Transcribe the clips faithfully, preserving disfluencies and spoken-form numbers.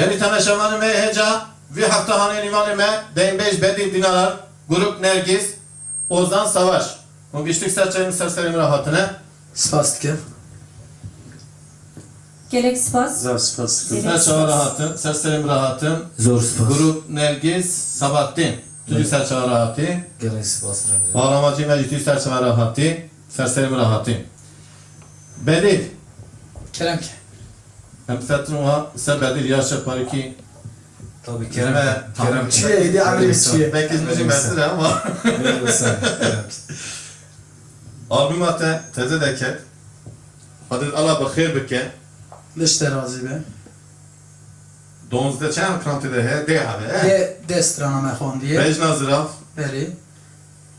Belê temaşevanê me, hêja vî hefta hanê nîvanê me, deynbêj Bedîl Dînarar, grup Nergîz, Ozan Savaş. Hûn giştik ser çavên ser serê min re hatine. Spas dikim. Gelek spas. Zaf spas dikim. Ser çava re hatin, ser serê min re hatin. Zor spas. Grup Nergîz Sabahattin. Tu jî ser çava re hatî. Gelek spas. Bağlamacî me jî tu ser çava re hatî. Ser serê min re hatî. Bedîl. Kerem ke. Em fetin wa se Bedîl ya şe parikî. Tabii, kerem, kerem. Çiye, êdî emrê çiye. Belkî ji min jî mezin e ama. Kerem. Albuma te teze deket. Xwedê Allah bi xêr bike. Li ji te razî be. Donzdeh çend kilam tê de heye? Dê hebe, he? Dê, dê strana me xwendiye. Bejna Zirav. Belê.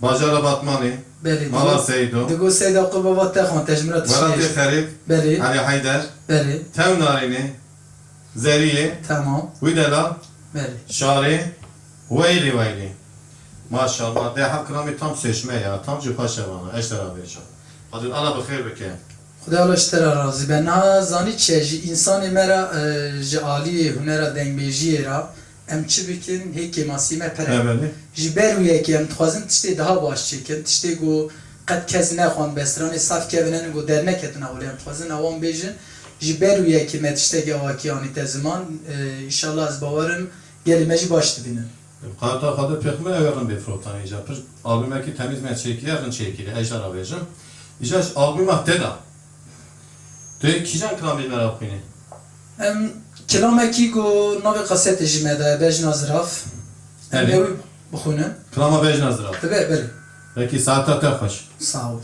Bajara Batmanê. Belê. Mala Seydo. Digo Seyda qurba va te xwend, te ji min re tiştê. Welatê Xerîb. Belê. Elî Heyder. Belê. Tew Narînê. Zeriyê. Tamam. Wî delal. Belê. Şarê. Weylî weylî. Maşallah. Dê heft kilamê tam seçme ya. Tam jî xweş e vana. Ez te re bêjim. Xwedê Allah bi xêr bike. Xuda Allah ji te re razî be. Niha zanî çi ye? Ji însanê me re, e, ji aliyê hunera dengbêjiyê re em çi bikin, hê kêmasî me pir e. Ebelê. Ji ber wî yekê em dixwazin tiştê daha baş çêkin. Tiştê ku qet kes nexwend be, stranê saf kevin henin ku derneketin ewlê. Em dixwazin ewan bêjin. Ji ber wî yekê me tiştekî awakî anîte ziman. E, înşallah ez bawer im gelê me jî baş dibînin. Qarta xwe de pêx me ew ê rind bê firotan îcar. Pir albumekî temîz me çêkiriye, rind çêkiriye. Ez jî te re bêjim. Îcar ji albuma te de. Tu yê kîjan kilamê ji me re bixwînî? Em kilamekî ku navê kasetê jî me de ye, Bejna Zirav. Em Erê. Ewî bixwînin. Kilama Bejna Zirav. Dibe, belê. Belkî saeta te xweş. Sağ ol.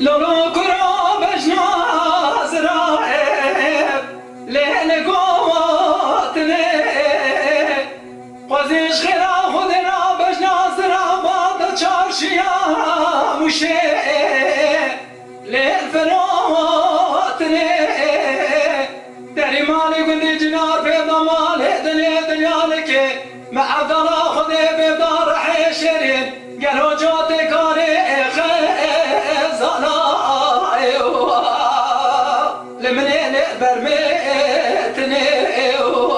Lolo kura bejna zira e, lê ne gotinê. Xwezî ji xêra Xwedê re bejna zira ba da çarşiya Mûşê. Lê firotinê. Derî malê gundê cinar pê da malê dilê dinyalekê. Me evdala Xwedê pê da rehê şêrîn. Gelo ca tê karê xezana ewa. Li min ê lê bermê tinê ewa.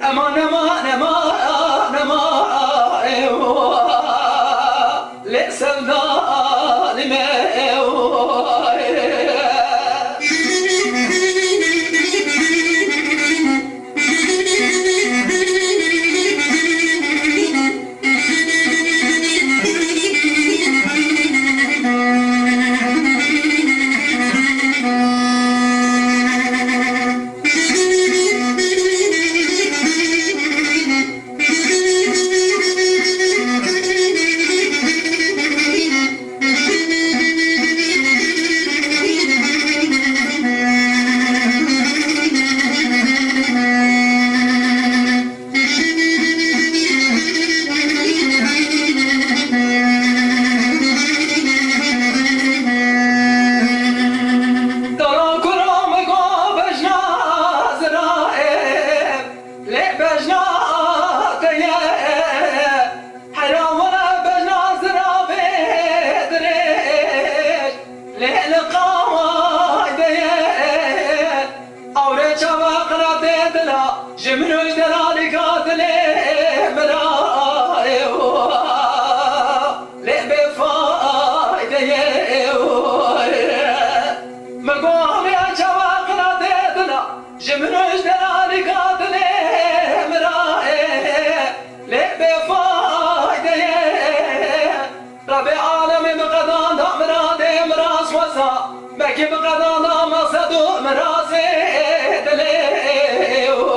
Eman, eman, eman, eman, ewa. Lê sevdalî me ew. Dara kura me go bejna zira e. Lê bejna te ye, heyran were bejna ziravê dirêj, lê li qaway de ye. Ewrê çava qira tê dila, ji min û ji delalîka dilê min ra ew, lê bê fayde ye ew. Min go ewrê çava qira tê dila, Ji min û ji delalîka dilê min ra ê, lê bêfayde ye. Rebê alemê min qedan da miradê min rast xweza. Belkî bi qedana maqsed û mirazê dilê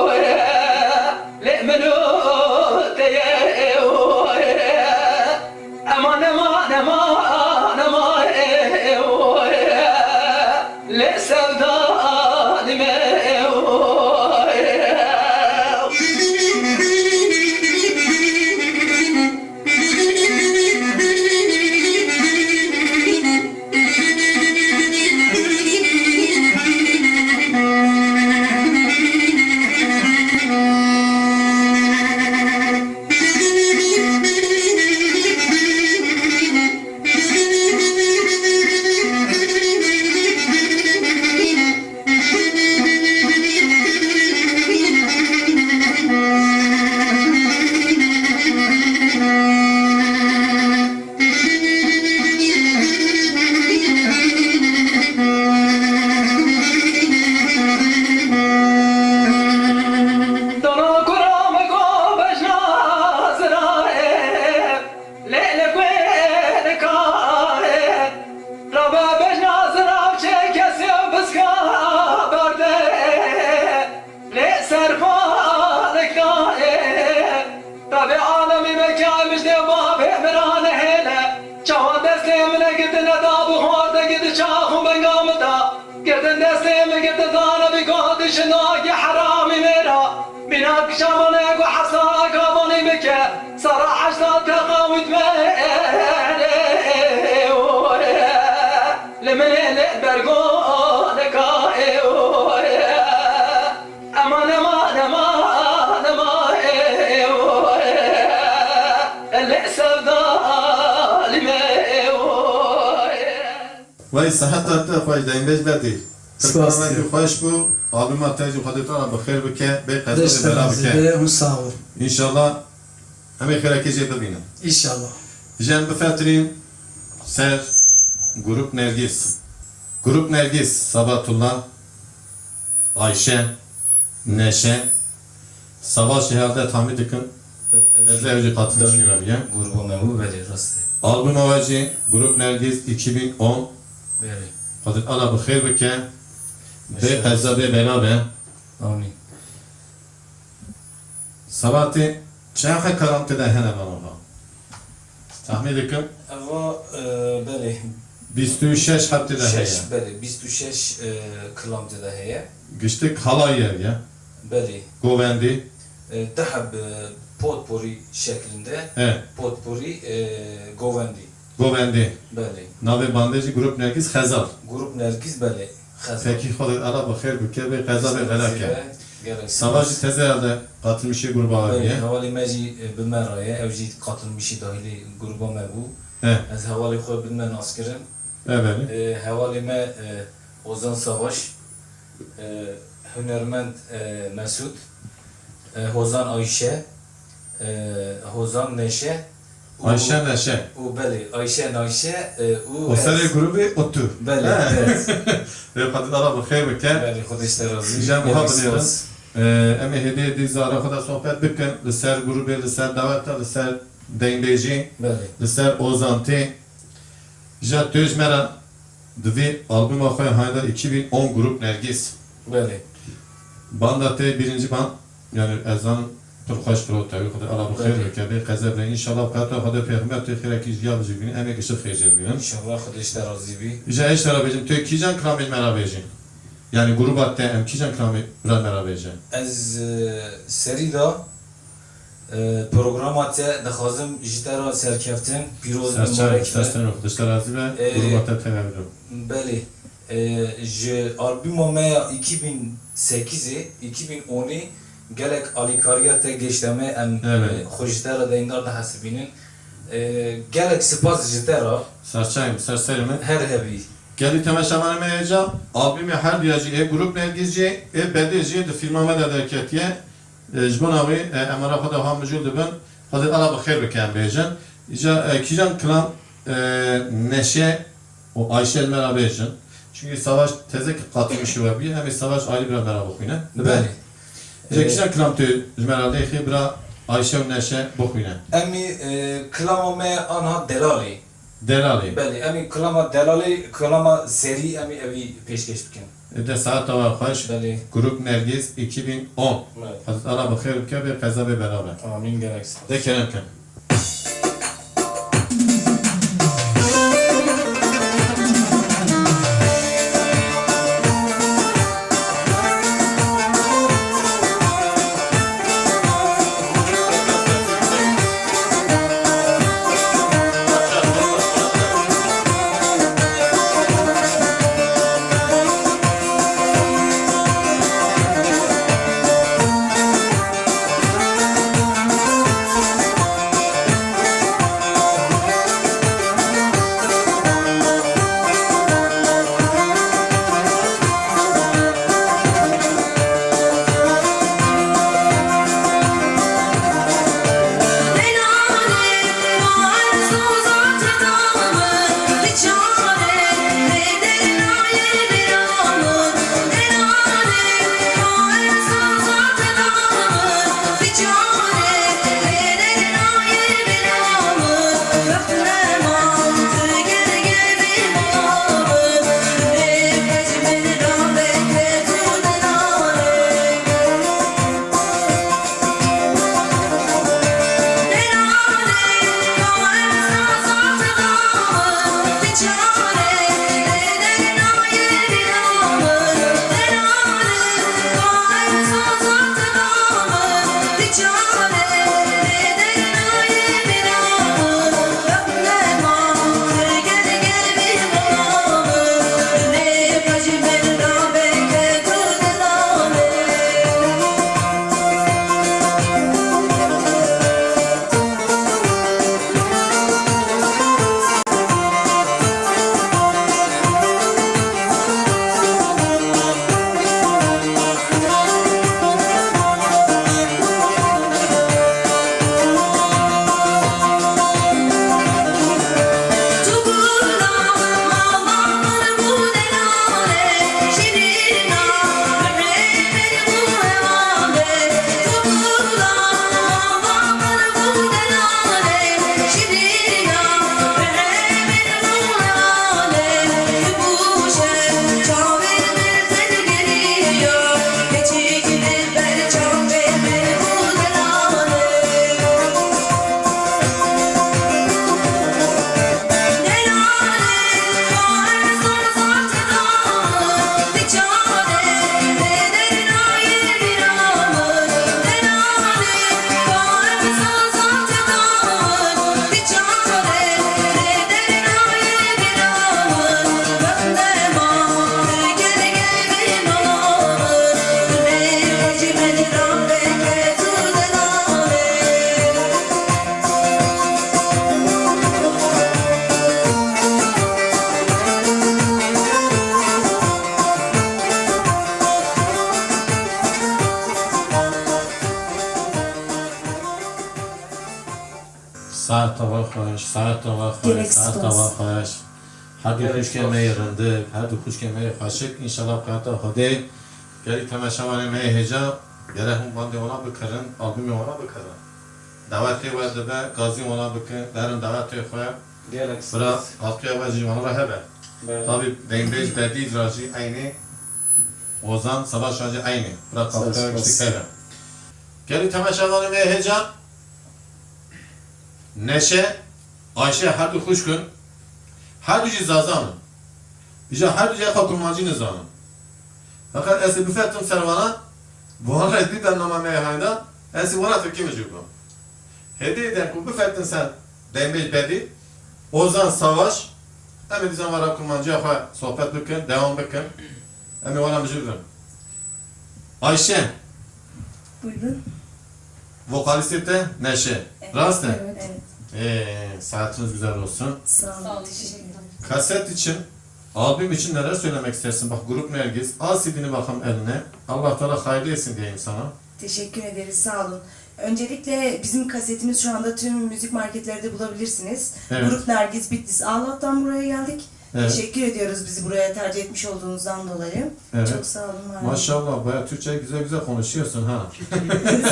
wê, lê min û te ye wê. Ema nema, nema, nema wê, lê sevda dîme wê. Dana kura me go bejna zirayê, lê li guê nikayê. Rabe bejna zirav çê kesê û biska berdê. Lê serpanik dayê, Rabê alemî me kay mijdê bavê min a nehêle. Çawa destê min e girtine da bi xwar de girdi çax û benga min da. Girtin destê min girti dane bi gotişin nagî heramî mêra. Bîna kişa min e ku hesa gavanî bike. Sara heşta teqawît me. Li min ê lê bergo neka ê. Eman, eman, eman, eman, e, e, e, lê sevda li me, e, e. Wey seheta te xweş, deynbêj Bedî. Spas. Programekî xweş bû. Albuma te jî Xwedê te bi xêr bike, bê qeza bê bela bike. Hûn sağ ol. Înşallah em ê xêrekê jê bibînin. Înşallah. Ji em bifetirîn ser Grup Nergîs. Grup Nergîs, Sabatullah. Ayşe, Neşe, Savaş herhalde tahmin dikim. Belê, ew jî, ez ew jî qatî dahil şî ve bîye. Gruba me bû, belê, rast e. Albuma we jî Grup Nergîz iki bin on. Belê. Xwedê Allah bi xêr bike. Bê qeza bê bela be. Amîn. Sabatê çaxe karam tê de hene bana ha. Tahmin dikim. Eva, e, belê. Bîst û şeş heb tê de heye. Şeş, belê, bîst û şeş, e, kilam tê de heye. Giştik halayî ev ye. Belê. Govendî. E, ti heb, e, potporî şeklinde. He. Potporî, e, govendî. Govendî. Belê. Navê bandê jî Grup Nergîz Xezal. Grup Nergîz, belê. Xezal. Pekî Xwedê Allah bi xêr bike, bê qeza bê bela ke. Sava jî teze herhalde katılmışê gruba we bûye. Belê, hevalê me jî, e, bi me re ye. Ew jî katılmışê dahilê gruba me bû. He. Ez hevalê xwe bidime naskirin. E, belê. E, hevalê me, e, Ozan Savaş, e, hunermend, e, Mesut, e, Hozan Ayşe, e, Hozan Neşe, û Ayşe Neşe. Û belê, Ayşe Neşe, e, û O serê ez. Grubê û tu. Belê, he. Evet. Rêxatî Allah bi xêr bike. Belê, Xwedê ji te razî. Îja buha binêrin. Spas. E, em ê hêdî hêdî zara xwe de sohbet bikin. Li ser grubê, li ser daweta, li ser deynbêjî, belê, li ser ozantî. Îja tu ji me re di vî albuma xwe ya Haydar iki bin on Grup Nergîz. Belê. Banda te birinci band. Yani ezan pir xweş firot tevî, Xwedê Allah bi xêr bike, bê qeze be. Înşallah qeta Xwedê pêxember tu xêrekî ji ya bijî bînin, em ê gişt xêr jê bînin. Înşallah Xwedê ji te razî bî. Îja ez ji te re bêjim, tu kîjan kilamê ji me re bêjî? Yani gruba te em kîjan kilamê bira me re bêje? Ez, e, serî de, e, programa te dixwazim ji te re serkeftin, pîroz be, mubarek be. Serçe, serçe, Xwedê ji te razî be, e, gruba te tevî bînin. Belê. E, ji albuma me ya iki bin sekizê, iki bin onê gelek alîkariya te gêşte me, em, evet, e, xwe ji te re deyndar dihesibînin. E, gelek spas ji te re. Serçeyim, ser serê min. Her hebî. Gelî temeşevanê me hêja, albumê her duya jî ê Grup Nergîz jî, ê Bedê jî di fîlma me de derketiye. E, ji bona wî, e, em re xwe de ha mijûl dibin. Xwedê Allah bi xêr bike em bêjin. Îca, e, kîjan kilam, e, Neşe û Ayşe li me re bêjin. Çünkü Savaş teze ki katılmışı ve bir, em ê Savaş ayrı bir me re bixwîne. Belê. Îca, e, kîjan kilam tu ji me re lêxî bira Ayşe û Neşe bixwîne. Em ê, e, kilama me anha delalê. Delalê. Belê, em ê kilama Delalê, kilama Zerî em ê evî pêşkêş bikin. De saeta we xweş. Belê. Grup Nergiz iki bin on. Evet. Hezret Allah bi xêr bike, bê qeza bê bela be. Amîn, gelek spas. De kerem kin. Saeta we xweş, saeta we xweş, saeta we xweş. Her du xwişkê me yê rindik, her du xwişkê me yê xweşik, înşallah bi qeyreta Xwedê gelî temaşevanê me yê hêja, gere hûn bandê wana bikirin, albûmê wana bikirin. Dawetê we dibe, gazî wana bikin, derin dawetê xwe. Gelek spas. Bira, katkıya we jî wana re hebe. Belê. Tabî, dengbêj Bedî ra jî eynî, Ozan Savaş ra jî eynî. Bira, katkıya we giştî hebe. Gelî temaşevanê me yê hêja. Neşe, Ayşe her du xwişk in, her du jî Zazan in. Îja her du jî xwe kurmancî nizanin. Feqet ez ê bifetim ser wana, bi wan re bî bernama me yê heyda, ez ê wana tirkî mijûl bikim. Hêdî de ku bifetin ser Dengbêj Bedî, Ozan Savaş, em ê dîsan wana kurmanciya xwe sohbet bikin, dewam bikin. Em ê wana mijûl bin. Ayşe. Buyurun. Vokalistê te Neşe. Evet. Rast e? Evet. Evet. Ee, saatiniz güzel olsun. Sağ olun, teşekkür ederim. Kaset için, albüm için neler söylemek istersin? Bak, Grup Nergiz, al C D'ni bakalım eline. Allah Teala hayırlı etsin diyeyim sana. Teşekkür ederiz, sağ olun. Öncelikle bizim kasetimiz şu anda tüm müzik marketlerde bulabilirsiniz. Evet. Grup Nergiz Bitlis Ağlat'tan buraya geldik. Evet. Teşekkür ediyoruz bizi buraya tercih etmiş olduğunuzdan dolayı. Evet. Çok sağ olun, var olun. Maşallah, bayağı Türkçe güzel güzel konuşuyorsun ha.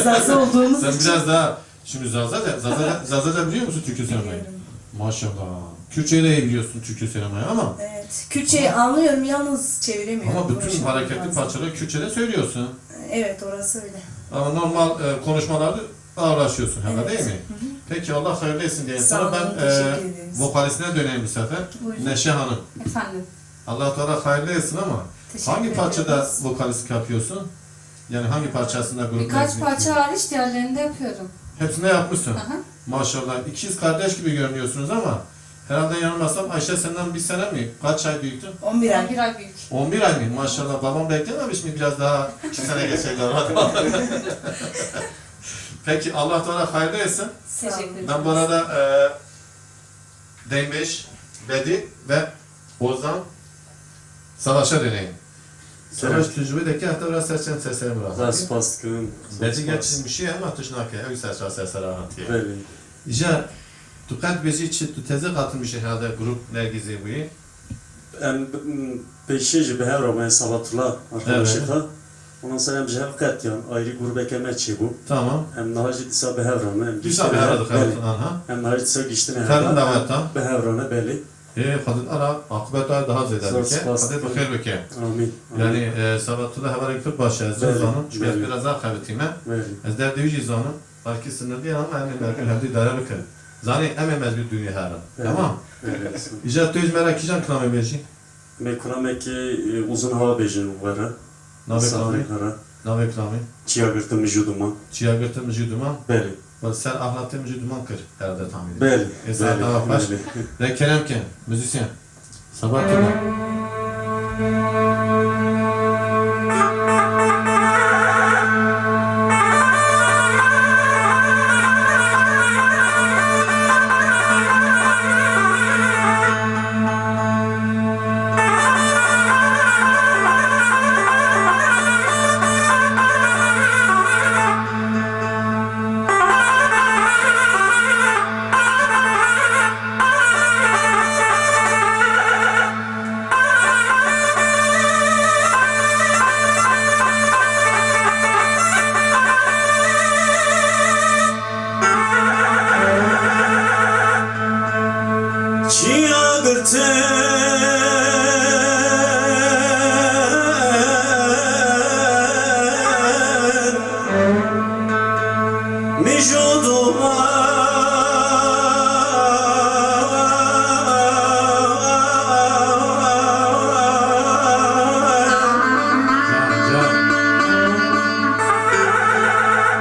Zaza olduğumuz için. Sen biraz daha, şimdi Zaza da, Zaza da, Zaza da biliyor musun türkü söylemeyi? Biliyorum. Maşallah. Kürtçeyi de iyi biliyorsun, türkü söylemeyi ama Evet, Kürtçeyi anlıyorum, yalnız çeviremiyorum, ama bütün konuşamıyorum hareketli fazla. parçaları Kürtçe'de söylüyorsun. Evet, orası öyle. Ama normal, e, konuşmalarda ağırlaşıyorsun herhalde, Evet. değil mi? Hı hı. Peki, Allah hayırlı etsin diye. Sağ Sonra olun, ben, e, teşekkür ederiz. vokalistine döneyim bu sefer. Buyurun. Neşe Hanım. Efendim? Allah Teala hayırlı etsin ama Teşekkür hangi parçada ederiz. vokalistlik yapıyorsun? Yani hangi parçasında grup Birkaç mevzusunda? parça hariç diğerlerinde yapıyorum. Hepsinde yapmışsın. Aha. Maşallah. İkiz kardeş gibi görünüyorsunuz ama herhalde yanılmazsam Ayşe senden bir sene mi? Kaç ay büyüktü? On bir ay. On bir ay büyük. On bir ay mı? Maşallah. Babam beklememiş mi biraz daha iki sene geçseydi arada? Peki, Allah Teala hayırlı etsin. Teşekkür ederim. Ben bu arada, e, Demiş, Bedi ve Ozan Savaş'a döneyim. Savaş, Evet. tu ji wê dekî heta vira ser çend serseri min re Xwe hatiye? spas dikim. Bedî Spas. geç çi mişî hema tişt nake, ew ser çar sersera hatiye. Belê. Îja tu qet bêjî çi, tu teze katılmışî herhalde grup Nergizê bûyî? Em b-, m, pêşî jî bi hev re bûyî Sabatullah arkadaşê Evet. xwe. Ondan sonra em ji hev qetiyan, ayrı grubeke me çêbû. Tamam. Em niha jî dîsa bi hev re ne, em Dîsa gihiştine bi hev re hev. dixebitin Belê. anha. Em niha jî dîsa gihiştine Ferdin hev. dawet da. Bi hev re ne, belê. Ê, Xwedê ara aqibeta daha zêde Zor bike. spas Xwedê bi dikim. xêr bike. Amîn, amîn. Yani, e, Sabatullah hevalek pir baş e, ez Belê, zanim. Çünkü ez belê. biraz daha xebitîme. Belê. Ez derdê wî jî zanim. Belkî sinirli ama em ê mergûn hevdî dare bikin. Zanî em ê mezgûn dûnî herin. Belê, Tamam. belê. Îja tu ji me re kîjan kilamê bêjî? Me kilamekî, e, uzun hava bêjin were. Navê Misafirê kilamê? Kara. Navê kilamê? Çiya girtin mijû duman. Çiya girtin mijû duman? Belê. Were ser ahlatê mijû duman kir herhalde tahmin. Belê, Ê, saet belê, hava xweş. belê. De kerem ke, müzisyen. Sabah Tuna. Çiya girtin Mijû duman.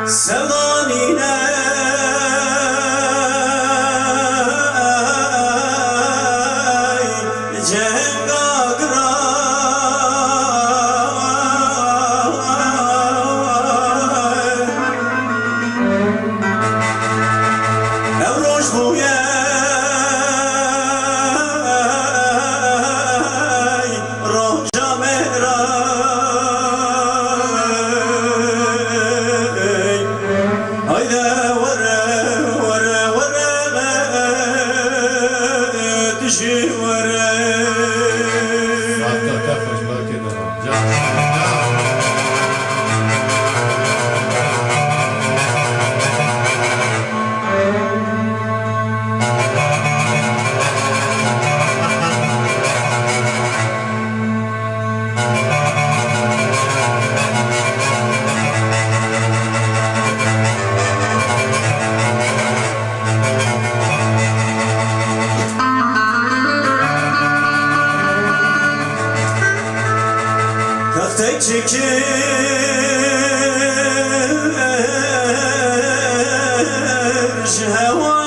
Sevda nîne cenga giran. Ev roj bûye roja me ra. Hayde were, were, were, dijî were. Saeta te xweş, belkê dema. Can. Textê çekir ji hewa.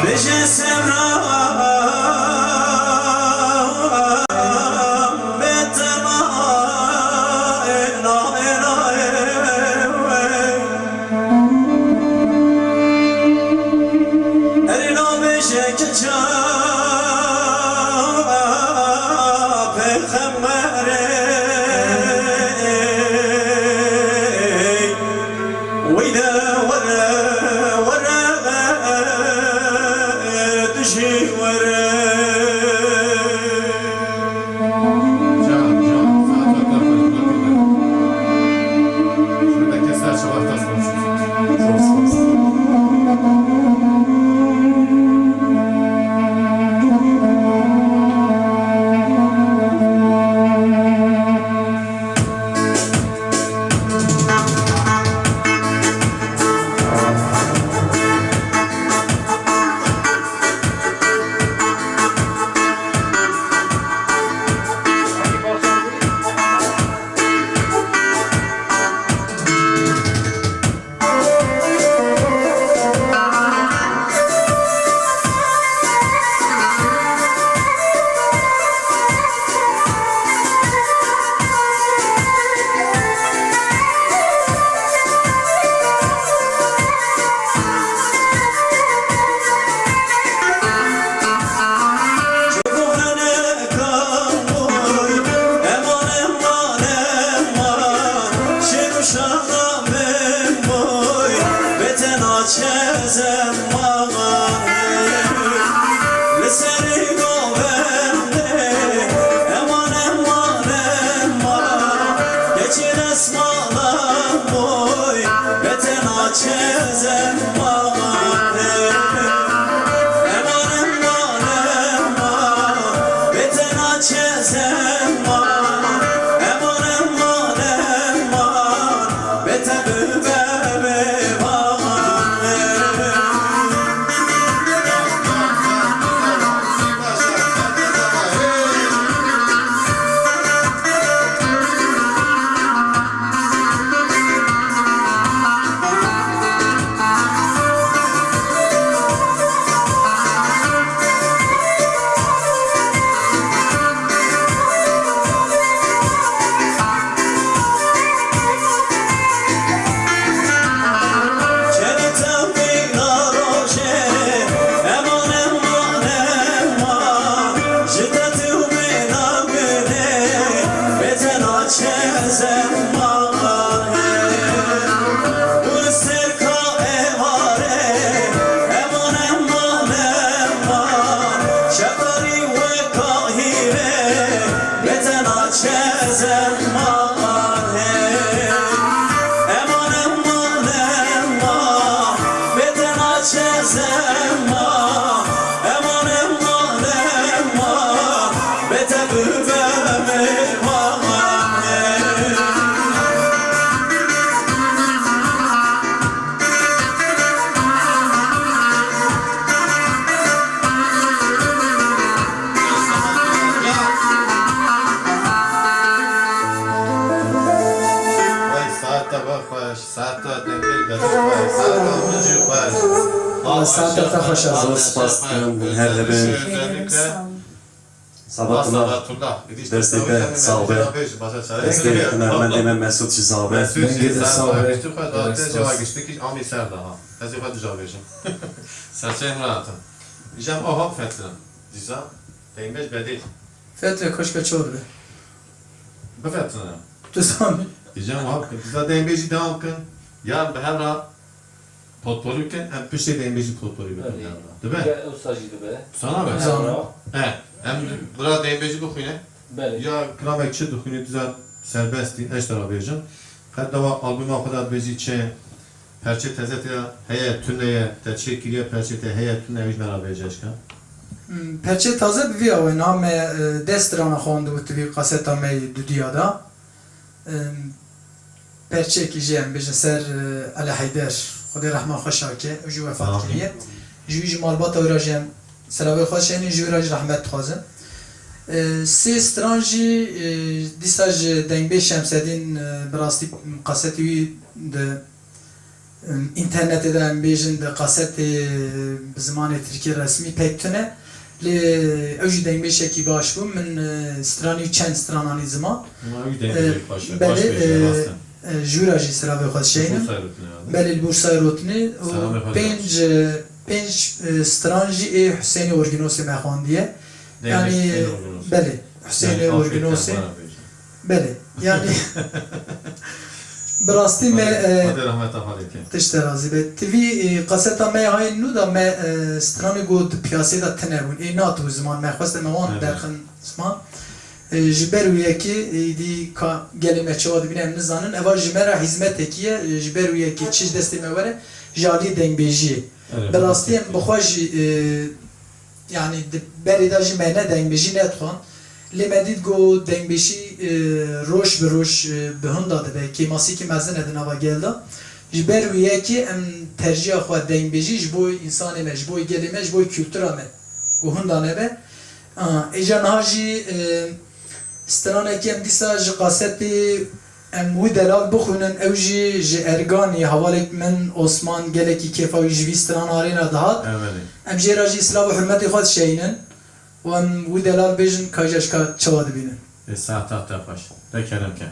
Bêje sebra bê tema, ê, na, ê, na, ê, wê. Erê nabêje keça pêxemberê. Weyde were, were, tu jî were. Can, can, saeta te xweş, belkê dema. Çezem mama, li serê govendê, eman, eman, eman, geçê desmalan boy, betena çezem mama, eman, eman, eman, betena çezem mama, eman, eman, eman. Çezem mama, eman, eman, eman, betena çezem mama, eman, eman, eman, bete bibem mama. Vay, saeta we xweş, saeta dengê berê xweş, saeta min jî xweş. Valla saeta te xweş e. Zor spas dikim, her hebin. Sabatullah. Sabatullah. Destê te sağ be. Destê hunermendê me Mesut jî sağ be. Mesut jî sağ be. Giştî xwe da te jî wa giştî kî amî ser daha. Ez ê xwe dija bêjim. Serçeyê min hatin. Jem aha fetin. Dîsa. Deynbêj bedîl. Fetre koşka çor be. Bifetine. Tu zanî. Diyeceğim abi, bize deynbêjî devam kin. Ya bi hev ra potporî bikin, em piştê deynbêjî potporî bikin. Belê. Hev ra. Dibe? Ya ew sajî dibe. Sana be? Hev ra. He, em bira deynbêjî bixwîne. Belê. Ya kilamek çi dixwîne, diza serbestî, ez te ra bêjim. Qet dewa albuma xwe de dibêjî çi? Perçê teze te heye, tune ye, te çê kiriye, perçê te heye, tune ye, wî ji me re bêje eşka. Hmm, perçê taze bi vî awê niha me, e, deh strana xwe dibû di vî kaseta me yê dudiya de. Em, perçeyekî jî em bêjin ser, e, Elî Heyder, Xwedê rehma xwe şake, ew jî wefat kiriye. Ji wî ji malbata wî re jî em selavê xwe şênin, ji wî re jî rehmet dixwazin. E, sê stran jî, e, dîsa ji dengbêj Şemsedîn, e, bi rastî kasetê wî di Internetê de em bêjin di kasetê bi zimanê tirkî resmî pek tune. Lê ew jî dengbêjekî baş bû. Min, e, stranî û çend stran anî ziman. Ama ew jî dengbêjek baş e. E, belê, baş bêje, e, rast e. E, ji wî re jî silavê xwe dişeynim. Bursayê rotine herhalde. Belê, li Bursayê rotine û selamê xwe pênc, e, pênc, e, stran jî ê Husênê Orginosê me xwendiye. Dengbêj Husênê Orginosê. Belê, Husênê Orginosê. Belê, yani bi rastî me, e, Xwedê rehmeta xwe lê ke. Tişt te razî be. Ti vî, e, kaseta me ya hayên nû da me, e, stranê ku di piyasê de tine bûn. Ê nat bû ziman me xwest me wan derxin ziman. E, ji ber wî yekê, e, dî ka gelê me çawa dibîne em nizanin. Eva ji me re hizmetekî ye. E, ji ber wî yekê çi ji destê me were, ji aliyê dengbêjiyê. Bi rastî em bi xwe jî, e, Yanî di berê de jî me ne dengbêjî nedixwand. Lê me dît ku dengbêjî, e, roj bi roj, e, bi hinda dibe. Kêmasîkî mezin e di nava gel de. Ji ber wî yekê em tercîha xwe dengbêjî ji bo însanê me, ji bo gelê me, ji bo kultura me ku hinda nebe. A, êca niha jî, e, stranekî em dîsa ji kasetê Em wî delal bixwînin, ew jî ji Erganî, hevalek min Osman gelekî kêfa wî ji vî stran arê re dihat. Em jê re jî silav û hurmetê xwe dişeyînin û em wî delal bêjin ka ji eşka çawa dibînin. Ê saeta te xweş. Te kerem ke.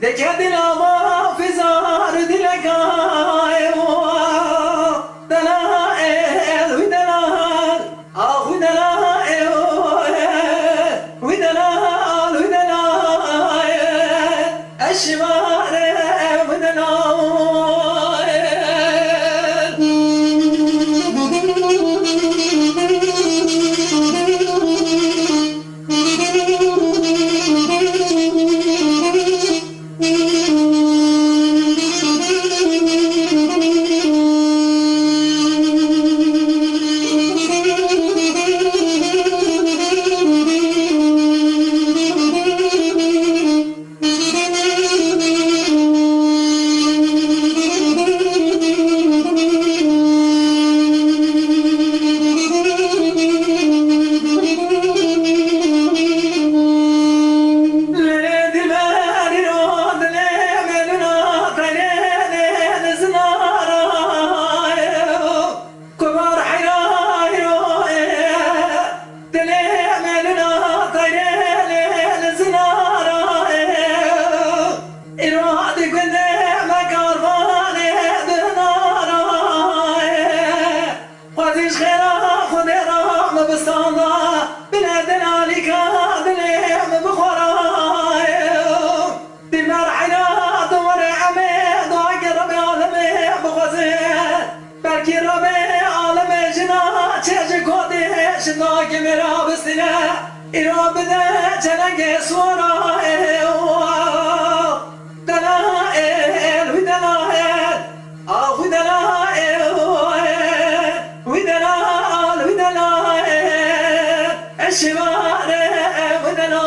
Teke dila ma fizar dileka ew, dela el wi dela, ah wi dela ew, wi dela al wi dela, eşmare wi dela. Dilê me li na teyrê lê li zinara ye. Îro di gundê me karvanê di nara ye. Xwezî ji xêra Xwedê re me bi standa, bile dinalîka dilê me bi xwe re ye. Dilber heyra dore emê, dua ke Rebê alemê bixweze. Belkî Rebê alemê jina çê ji kotê, şindakê me ra bistîne. Îro bide çelengê swara ê, dela ê, el wî dela ê, ax wî dela ê, wî dela, al wî dela ê. Eşî ware ev dela.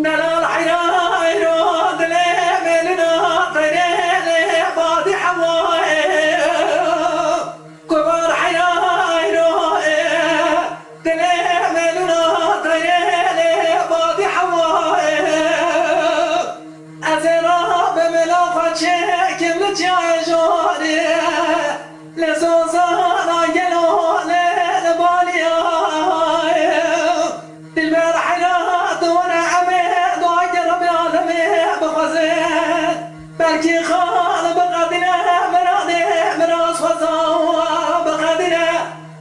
Delal heyra heyro dilê mêlina teyrê lê badî hewayê. Kovar heyra heyro ê, dilê mêlina teyrê lê badî hewayê. Ez ê rabim la xwe çêkim li çiyayê jorê. Li zozana gelo lê li baliyayê. Dilber heyra dore emê dua ke Rebê alemê bixweze. Belkî xal biqedîne miradê miraz xweza biqedîne.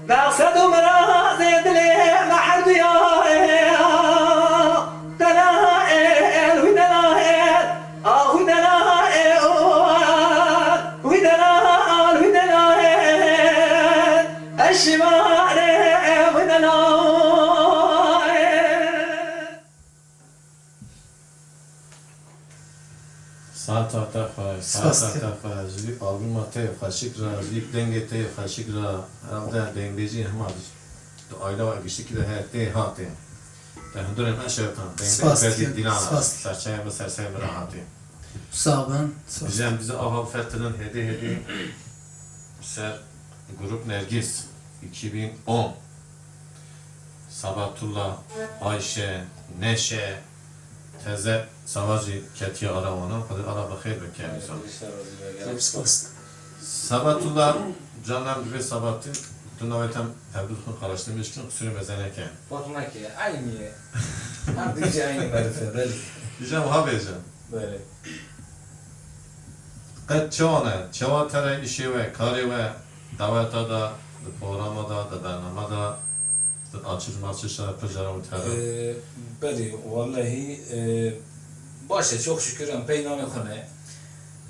Mexsed û mirazê dilê me herduya ye. Dela ê, el wî dela ê, ax wî dela ê, o, wî dela, al wî dela ê. Eşî ware ev dela ê. Saeta te xweş, saeta te xweş. Ji vî albûma te yê xweşik re, ji vî dengê te yê xweşik re, herhalde dengbêjî hema di aîla we giştikî de heye tê hatê. Te hundirê me şewtan, dengê Bedî Dîlan a, serçeyê bi serçeyê min re hatê. Sağ ben, sağ Diyeceğim bizi ava fetilin hêdî hêdî ser Grup Nergis iki bin on. Sabatullah, Ayşe, Neşe, teze Sava jî ketiye ara wana. Xwedê ara bi xêr bike. Sabatullah, canan divê Sabatî, tu navê te em hevdu xwe qaraştirmiş kin, qisûrê meze neke. Fatma ke, aynı ye. Her dî jî aynı merife, belê. Diyeceğim ha bêje. Belê. Qet çawa ne? Çawa tere îşê we, karê we, daweta da, di programa da, di bernama da, di açiş maçişa pir cara û tere? Ee, belê, wallahî, e, baş e, çok şükür em pey navê xwe ne.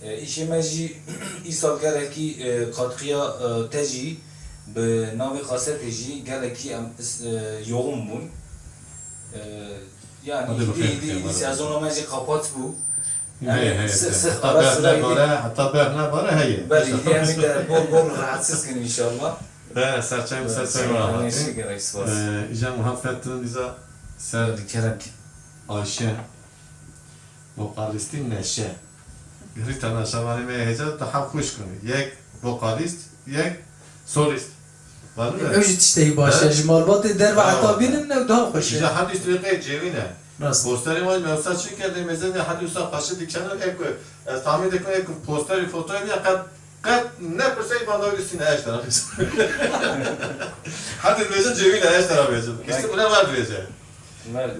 E, îşê me jî îsal gelekî, e, katkıya, e, te jî bi navê kasetê jî gelekî em is-, e, yoğun bûn. E, yani, Hadi bakalım, hîdî, hîdî, hadi. Sezona me jî kapat bû. Heye, heye, Sık heye. Sık Heta ara berf sıra nebare, gidip heta berf nebare, heye. Belli, yani de bol bol rahatsız gün inşallah. He, serçe, serçe. Teşekkür ederim, spas. Ee, îca muhabbetini bize ser Kerem ki. Ayşe, vokalistî Neşe. Gerî temaşevanê me hêja daha xweş kir. Yek vokalîst, yek solîst. Var mı? Ew jî tiştekî baş e. He? Ji malbatê derve Ha. heta bînin ew daha xweş e. Îja hemî stûyê qey cêwîn e. Rast. Posterê wan mewsa çi kerdê, mezendê hemî wisa paşê dikene, ev ku ez tahmîn dikim, ev ku posterê fotoyê ya qet, qet ne pirseyî bandawî distîne eş tera bêjin. Hadi bêjin cêwîn e eş tera bêjin. Kiştî buna var dibêje.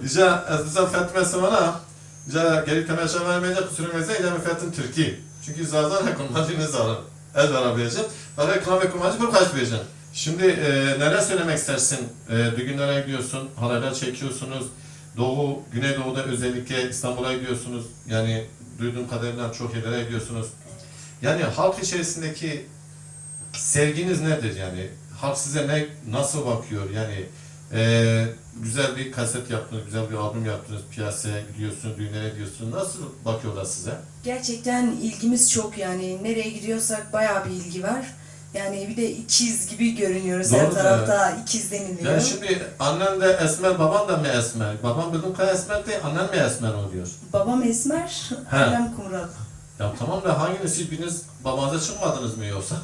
Îja ez dizan Fatime Simana, îja gerî temaşevanê me de qisûrê me zey, îja min fetin Tirkî. Çünkü Zaza ne kurmancî nizanim. Ez vera bêjim. Fakat kilamê kurmancî pir xweş dibêjin. Şimdi, e, neler söylemek istersin? E, düğünlere gidiyorsun, halaylar çekiyorsunuz. Doğu, Güneydoğu'da özellikle İstanbul'a gidiyorsunuz. Yani duyduğum kadarıyla çok yerlere gidiyorsunuz. Yani halk içerisindeki sevginiz nedir yani? Halk size ne, nasıl bakıyor? Yani, e, güzel bir kaset yaptınız, güzel bir albüm yaptınız, piyasaya gidiyorsunuz, düğünlere gidiyorsunuz. Nasıl bakıyorlar size? Gerçekten ilgimiz çok yani. Nereye gidiyorsak bayağı bir ilgi var. Yani bir de ikiz gibi görünüyoruz. Her Doğru, tarafta evet. ikiz deniliyor. Yani şimdi annen de esmer, baban da mı esmer? Baban bildiğim kadar esmer değil, annen mi esmer oluyor? Babam esmer, He. annem kumral. Ya tamam da hanginiz, hiçbiriniz babanıza çıkmadınız mı yoksa?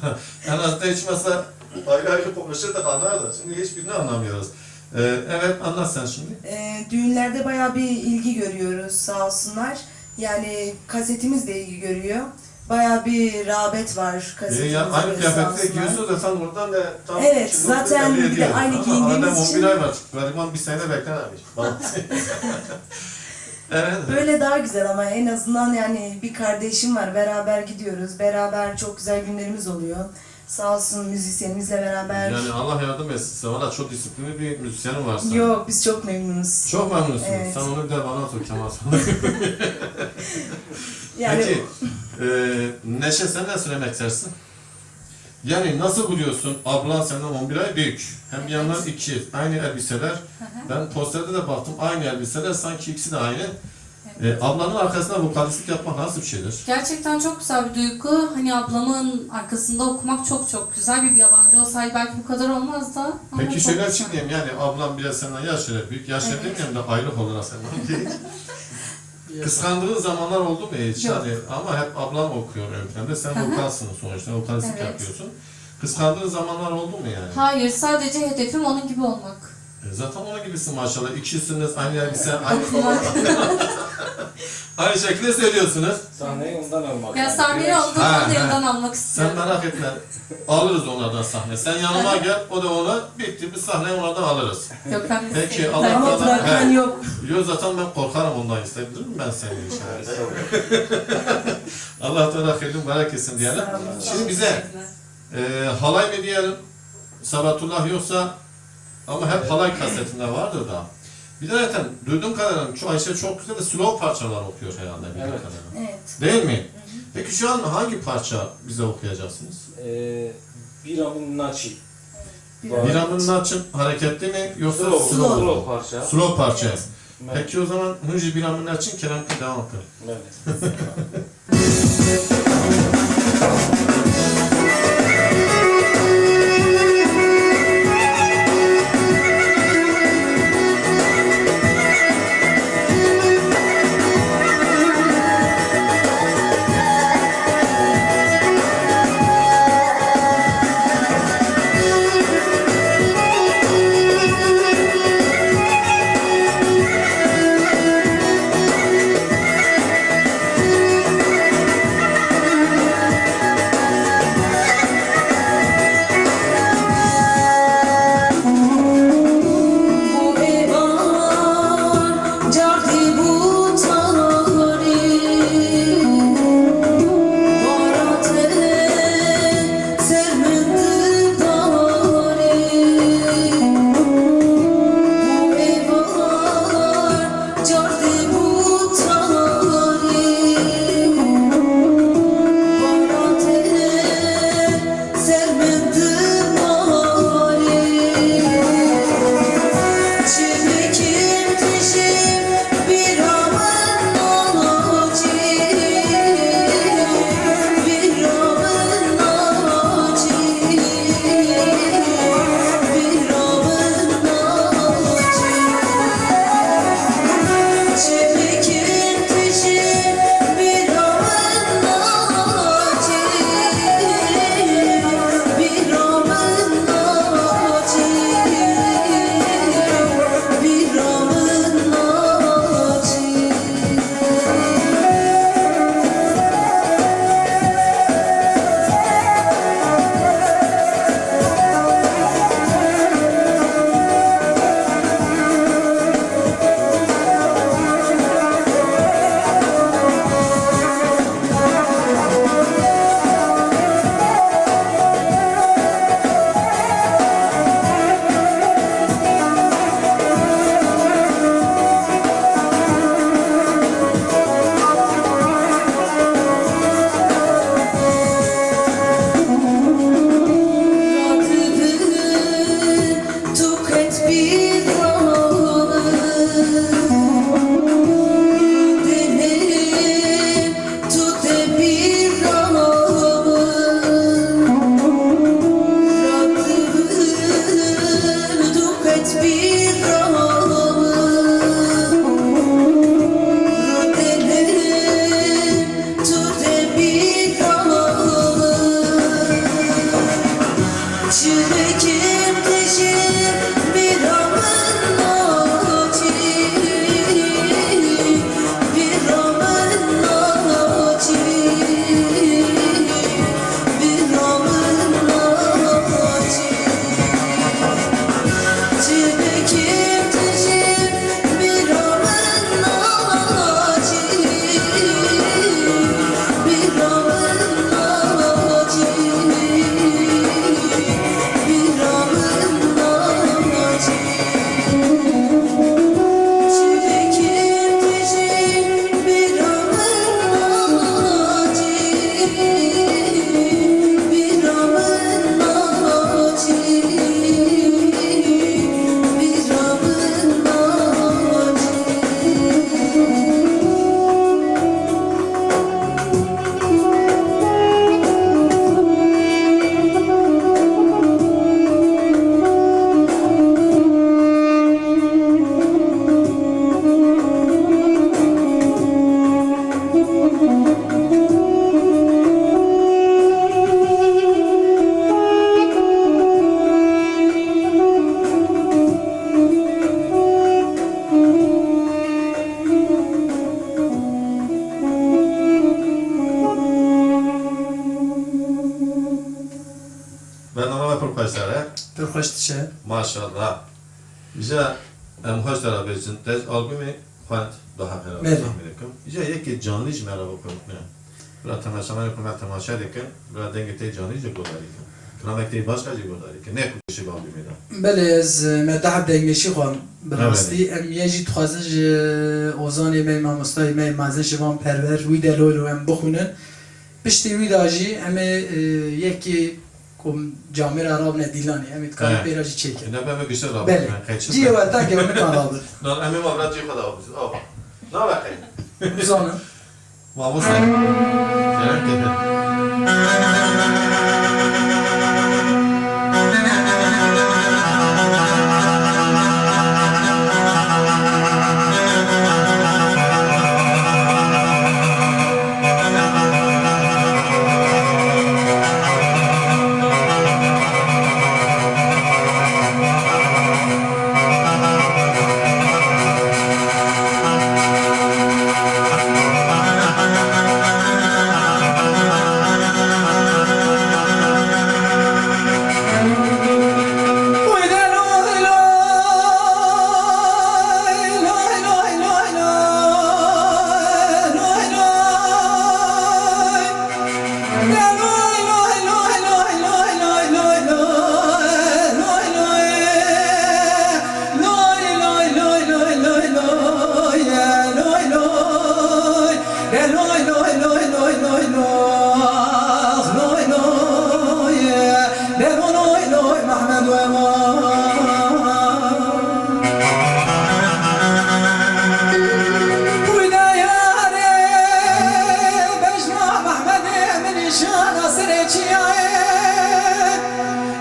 En azından hiç mesela ayrı ayrı konuşurduk, anlardık. Şimdi hiçbirini anlamıyoruz. Ee, evet, anlat sen şimdi. Ee, düğünlerde bayağı bir ilgi görüyoruz, sağ olsunlar. Yani kasetimiz de ilgi görüyor. Bayağı bir rağbet var Ee, ya kasetimize aynı göre, sağ kıyafetleri olsunlar. giyiyorsunuz da sen oradan da tam Evet, şimdi zaten belli bir de ediyorsun. aynı Ama giyindiğimiz adam on bir için ay var, çıktı. Gariban bir sene beklememiş. Evet. Böyle daha güzel ama en azından yani bir kardeşim var, beraber gidiyoruz, beraber çok güzel günlerimiz oluyor. Sağ olsun müzisyenimizle beraber. Yani Allah yardım etsin size. Valla çok disiplinli bir müzisyenim var senin. Yok, biz çok memnunuz. Çok memnunsun. Evet. Sen onu bir de bana sor Kemal sana. Yani Peki, e, Neşe, sen ne söylemek istersin? Yani nasıl buluyorsun? Ablan senden on bir ay büyük. Hem bir Evet. yandan ikiz, aynı elbiseler. Hı hı. Ben posterde de baktım, aynı elbiseler, sanki ikisi de aynı. Evet. E, ablanın arkasında vokalistlik yapmak nasıl bir şeydir? Gerçekten çok güzel bir duygu. Hani ablamın arkasında okumak çok çok güzel. Bir, bir yabancı olsaydı belki bu kadar olmazdı. Ama Peki çok şöyle güzel. açıklayayım, yani ablam biraz senden yaşça büyük, yaşça Evet. demeyeyim de aylık olarak senden büyük. Kıskandığın zamanlar oldu mu hiç? Yok. Yani ama hep ablan okuyor ön planda. Sen Hı hı. vokalsın sonuçta, vokalistlik Evet. yapıyorsun. Kıskandığın zamanlar oldu mu yani? Hayır, sadece hedefim onun gibi olmak. E, zaten onun gibisin maşallah. İkisiniz aynı elbise, aynı Okuma. kolye. Aynı şekilde söylüyorsunuz. Sahneyi ondan almak Ya yani. sahneyi Direkt ondan Ha, ondan ha. yanından almak Sen istiyorum. merak etme. Alırız onlardan sahne. Sen yanıma gel, o da ona bitti. Biz sahneyi onlardan alırız. Yok, ben Peki, Allah Ama Teala- bırakan He. yok. Yok, zaten ben korkarım ondan, istedim ben seni inşallah. Allah Teala hayırlı mübarek etsin diyelim. Sağ olun. Şimdi bize, e, halay mı diyelim, Sabatullah yoksa, ama hep halay kasetinde vardır da. Bir de zaten duyduğum kadarıyla şu Ayşe çok güzel de slow parçalar okuyor herhalde bildiğim Evet. kadarıyla. Evet. Değil mi? Hı hı. Peki şu an hangi parça bize okuyacaksınız? Ee, Biramın Naçi. Biramın Naçin hareketli mi yoksa Slow, slow? slow parça. Slow parça. Evet. Peki o zaman hûn jî Biramın Naçin, Kerem ki devam kir. Evet. Bername we pir xweş ser e. Pir xweş diçe. Maşallah. Îja em xweş te re bêjin. Te ji albûmê xwend, Dua Xêra, Belê. Tahmîn dikim. Îja yekê canlî ji me re bikin. Bira temaşevanê ku me temaşe dikin, bira dengê te canlî jî guhdarî kin. Kilamek te başka jî guhdarî kin. Ne ku şî albûmê de. Belê, ez, e, me daha dengmeşî xwend bi Evet. rastî. Em yê jî dixwazin ji ozanê me, mamostayê me, mezin Şivan Perwer, wî de loylo em bixwînin. Piştî wî de jî em ê, e, yekê ku camêra rabine dîlanê, em ê dikarin He. pê re jî çêkin. Ene be me gişe rabin. Belê. Cihê we take we nikan rabin. Nan em ê ma bira cihê xwe de rabin. Aw. Na be qey. Bizanin. Mamoste. Kerem kete.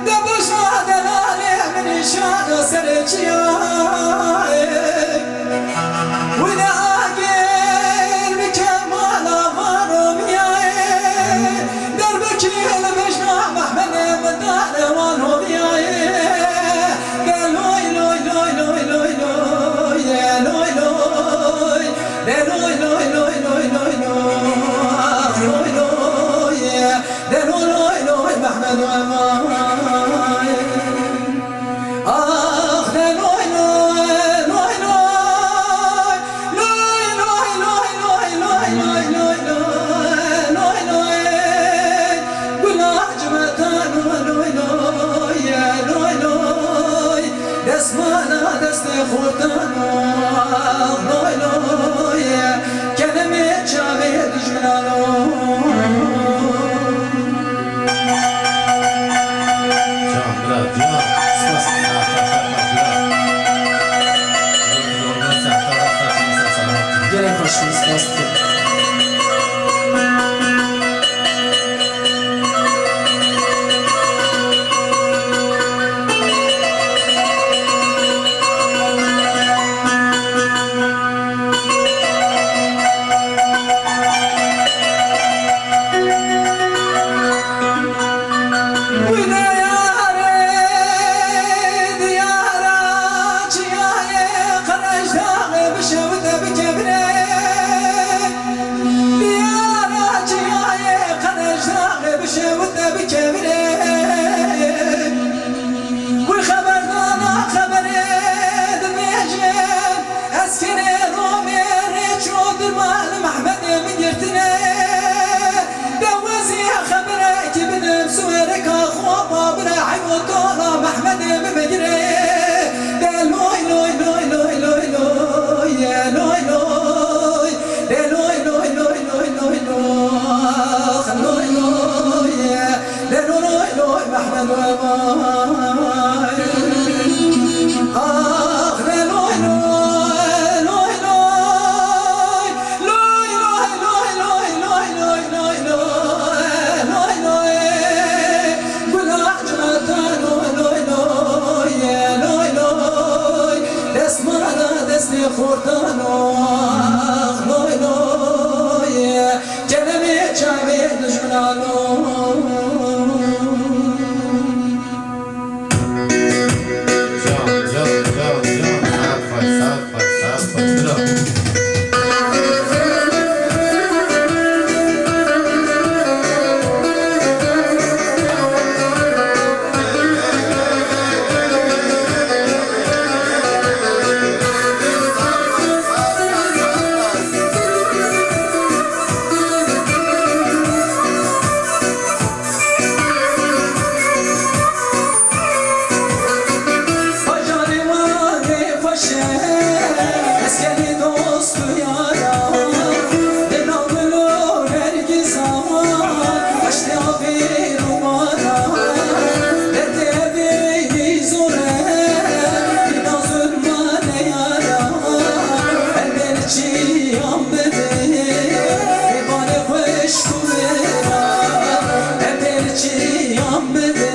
De bejna delalê min nîşana serê çiyayê. Wî de agir bike mala van Romiyayê. Derbekî li bejna Mehmedê min dane wan Romiyayê. De loy, loy, loy, loy, loy, loy, ye, loy, loy. De loy, loy, loy, loy, loy, loy, loy, loy, ye. De loy, loy, loy, Mehmed we vay. Ax, de loy, loy, loy, loy. Loy, loy, loy, loy, loy, loy, loy, loy, loy, loy. Gula cimeta loy, loy, loy, ye, loy, loy. Destmala destê xortan, loy, loy, ye. Kelemê çavê dijmina loy. Can, bira, can. Spas, spas, spas, spas, bira. Zor, zor, zor, sehta, sehta, sehta, sehta. Gelin hoş, spas, spas. Wereka xwe babire heyv û tola Mehmedê min bigire. De loy loy loy loy loy loy, ye loy loy. De loy loy loy loy loy loy, loy loy, ye. De loy loy loy Mehmed we vay. Ax de loy loy loy loy. Loy, loy, loy, loy, loy, loy, loy, loy, loy, loy. Gula civata, loy, loy, loy, loy, loy. Destmala destê xortano, ax, loy, loy. Keremê çavê dijminano. Can, can, can, can. Saet xweş, saet xweş, saet xweş. Bravo. Bajarê wan ê xweş e, eskerê dost û yara, di nav gul û nergîsan, heştê avê rûmara, derdê evê zor e, bîna zulma neyara, her bêrçîyan bidê, ê balê xweş Çiyan bidê,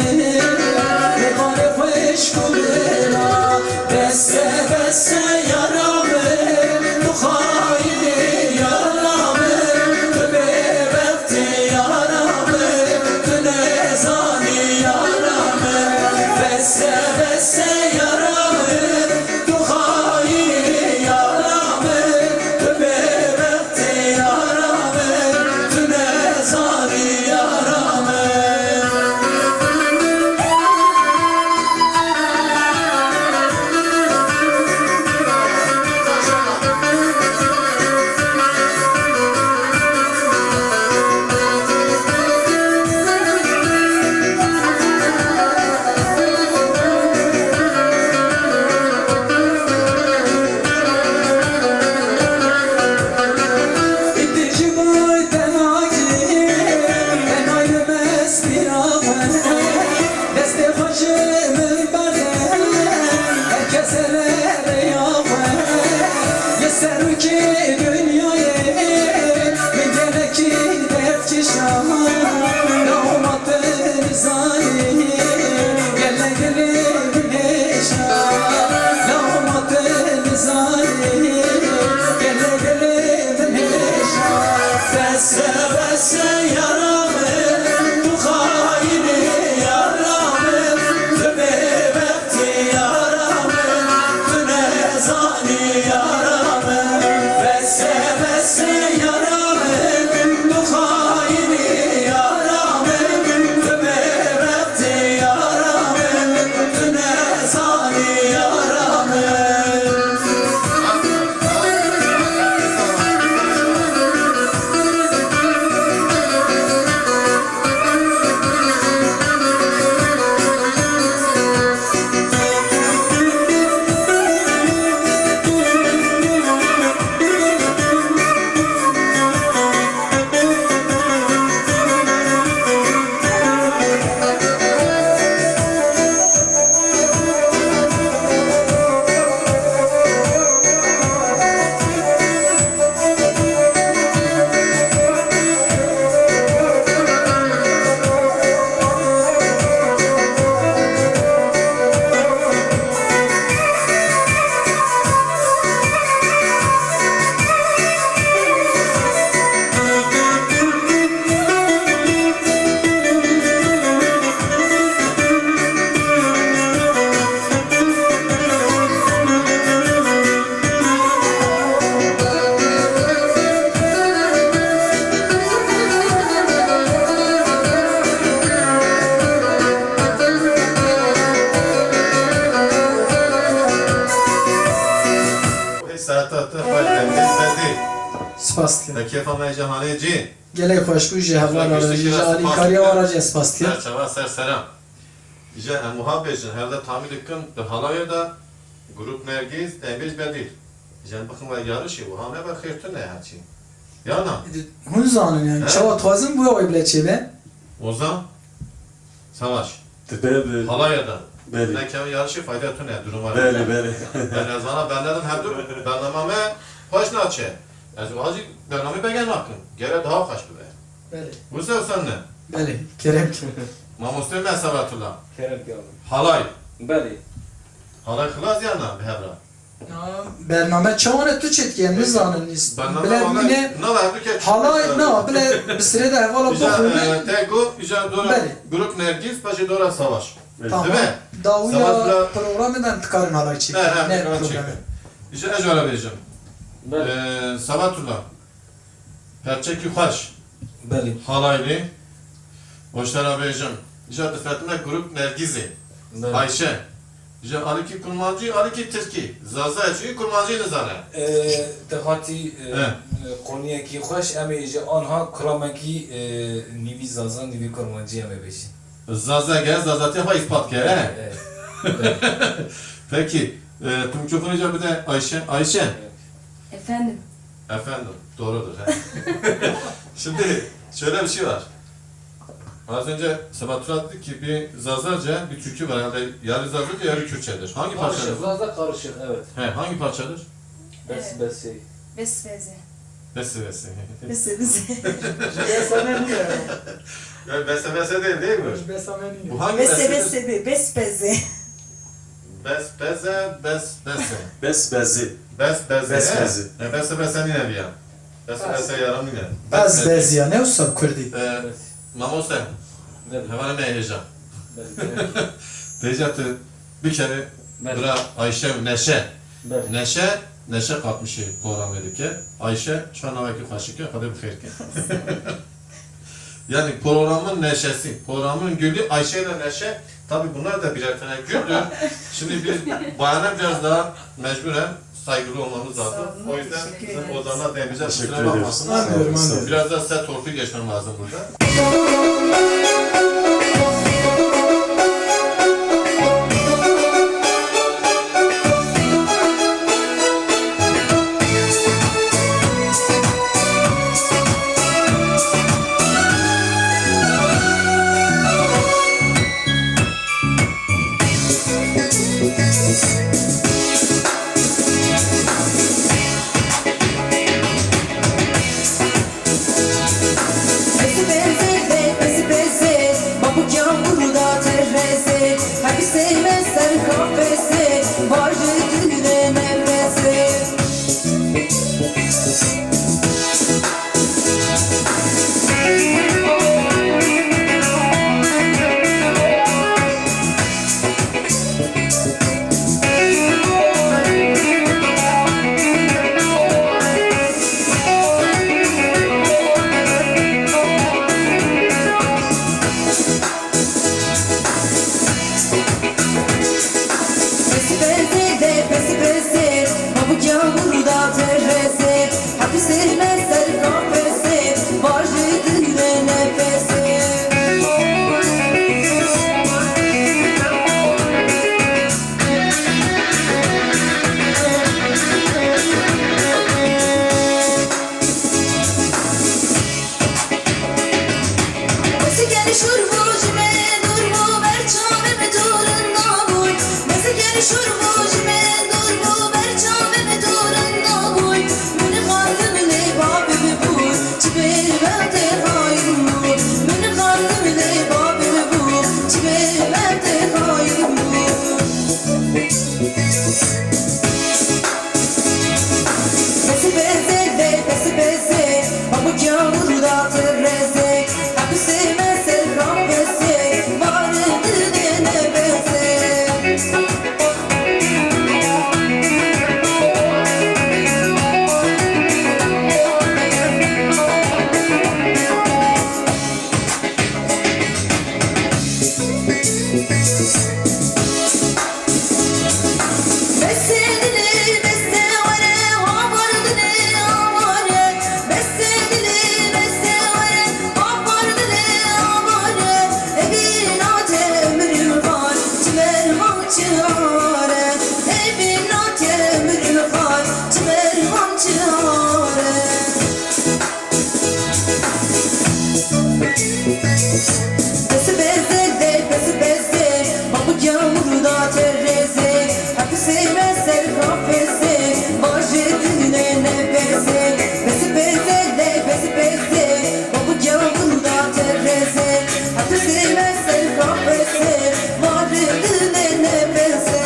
ê balê xweş û bira, bes e, bes e yara min, tu xayinî yara min, tu bêbextî yara min, tu nezanî yara min, bes e, bes e yara min, tu xayinî yara min, tu bêbextî yara min, tu nezanî yara min. Îdî ji bo tenakî, tenayê mestî raxwe. Destê xwe ji min berde, her kes hele rêya xwe. Li serokê dinyayê, min gelekî derdkişa, lawma tu nizanî, gelek dilê min hêşa, lawma tu nizanî, gelek dilê min hêşa. Bes e, bes e yara min, tu xayinî yara min, tu bêbextî yara min, tu nezanî yara min. Bes e, bes e yara min, tu xayinî yara min, tu bêbextî yara min, tu nezanî yara min. Saeta te xwe dengê te dê. Spas dikim. Te kêfa me jî hanê cî. Gelek xweş bû, ji hevala re jî, ji alîkariya we re jî ez spas dikim. Ser çava ser seran. Îja em wiha bêjin, her de tamî dikin, di halayê de Grup Nergîz, Dembêj Bedîl. Îja em bixin we yarişê, wiha nebe xêr tune ya çî. Ya na? Hûn zanin yani, he? Çawa dixwazin bûya wê bile çêbe? Ozan Savaş. Di ber, e, halayê de. Belê. Nekeve yarişê fayda tune, duruma. Belê, belê. Ben ez vana bernedim her dur, bernama me xweş naçe. Ez wiha jî bernamê bege nakim. Gere daha xweş bibe. Belê. Wisa wisa ne? Belê, kerem ki. Mamoste me Sebatullah. Kerem ki abi. Halay. Belê. Halay xilas ya na bi hev re? Ya, bername çawa ne tu çêdikî, em nizanin. Bername bile vana, mine, nava hevdû ke halay, na, bile bi sirê de hevala bixwîne. Îja, e, te got, îja dora, belê, Grup Nergîz, paşê dora Savaş. Tamam. Değil mi? Dawiya programê de dikarin halay çêkin. He, he, ne problemi? Îja ez were bêjim. Belê. E, Sebatullah. Perçekî xweş. Belê. Halaylî. Hoştera bêjim. Îja difetime Grup Nergîzê. Belê. Ayşe. Ji alîkî kurmancî, alîkî tirkî. Zaza ye, çunkî kurmancî nizane. E, te hatî, e, he, e, koniyekî xweş, em ê ji anha kuramekî, e, nîvî zaza, nîvî kurmancî em ê bêjin. Zaza gel, zazatî xwe îspat kere. Evet, evet. Peki, e, tu mikrofonu îca bide Ayşe. Ayşe. Evet. Efendim? Efendim, doğrudur, he. Şimdi şöyle bir şey var. Az önce Sebatullah dedi ki bir Zazaca, bir türkü var herhalde. Yarı Zazaca, yarı Kürtçedir. Hangi parçadır? Karışık, Zaza karışık, evet. He, hangi parçadır? Bes, evet, bes şey. Bes beze. Bese bese. Bese bese. Bese bese. Ya bese bese değil, değil mi? Bese bese. Bu hangi bese? Bese bese değil, bes beze. Bes beze, bes bese. Bes bezi. Bes bezi, he? Bes bezi. He, bese bese nîne viya. Bese bese yaram nîne. Bes bezi ya, ne usta Kurdî? E, mamoste. Belê. Hevalê me hêja. Belê. Hêja tu bir kere, belê, bira Ayşe Neşe. Belê. Neşe, neşe katmışı programê dike. Ayşe, çar navekî xweşik e, Xwedê bi xêr ke. Yani programın neşesi, programın gülü Ayşe ile Neşe. Tabii bunlar da birer tane güldür. Şimdi biz bayana biraz daha mecburen saygılı olmamız lazım. Sağ olun, teşekkür ederiz. O yüzden bizim Ozan'la demimize kusura bakmasınlar. Teşekkür ederiz. Anlıyorum, anlıyorum. Biraz da size torpil geçmem lazım burada. Çare, evîna temir xar, çi mervan çare. Bes beze de, bes beze, ma bu gavur da tereze, hepsê me ser kafese, vajê diline nefese. Bes beze de, bes beze, ma bu gavur da tereze, hepsê me ser kafese, vajê diline nefese.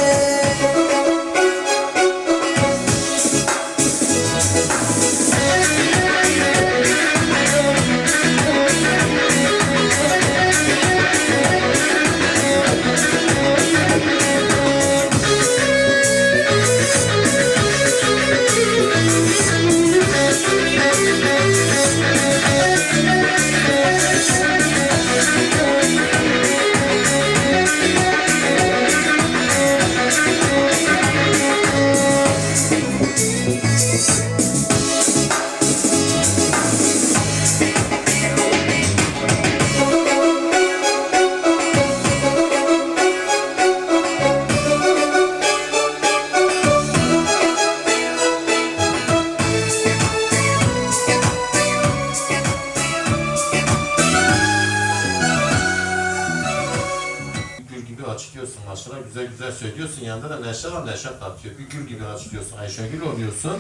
Gül gibi açıklıyorsun, maşallah, güzel güzel söylüyorsun. Yanında da neşe var, neşe katıyor. Bir gül gibi açıklıyorsun, Ayşegül oluyorsun.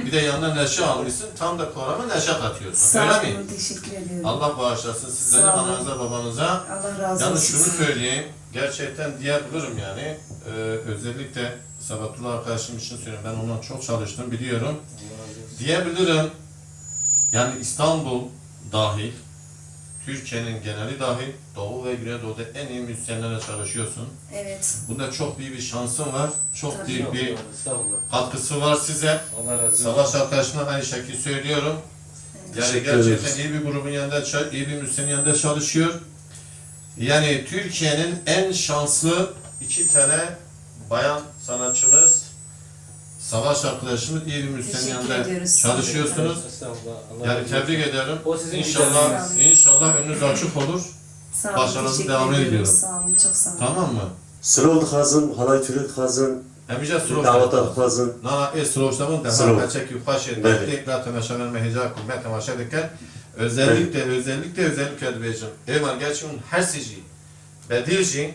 Bir de yanına neşe almışsın, tam da programa neşe katıyorsun. Sağ Öyle olun, mi? Teşekkür ediyorum. Allah bağışlasın sizleri, Sağ olun. Ananıza, babanıza. Allah razı Yalnız olsun. Şunu söyleyeyim, gerçekten diyebilirim yani, e, özellikle Sabatullah arkadaşım için söylüyorum. Ben onunla çok çalıştım, biliyorum. Allah razı olsun. Diyebilirim, yani İstanbul dahil, Türkiye'nin geneli dahil, Doğu ve Güneydoğu'da en iyi müzisyenlerle çalışıyorsun. Evet. Bunda çok büyük bir şansın var, çok Tabii. büyük bir Estağfurullah, estağfurullah. katkısı var size. Allah razı olsun. Savaş arkadaşıma aynı şekilde söylüyorum. Evet. Yani Teşekkür gerçekten ederiz. iyi bir grubun yanında, ça- iyi bir müzisyenin yanında çalışıyor. Yani Türkiye'nin en şanslı iki tane bayan sanatçımız, Savaş arkadaşımız, iyi bir müzisyenin Teşekkür yanında ediyoruz. çalışıyorsunuz. Estağfurullah, Allah Yani razı olsun. tebrik ederim. O sizin İnşallah, güzelliğiniz. inşallah önünüz açık olur. Sağ olun, Başarınızın teşekkür devamını ediyorum. diliyorum. Sağ olun, çok sağ olun. Tamam mı? Silav dixwazim, halay Türk dixwazim, Em îca silav daweta dixwazim. dixwazim. Na, na, ê silav işte bûn, Silav. dema me çekî xweş ê, Belê. derdê, la temaşeverên me hêja ku me temaşe dikin. Özellikle, Belê. özellikle, özellikle dibêjim. Ê me gerçî hûn her sê jî. Bedîl jî,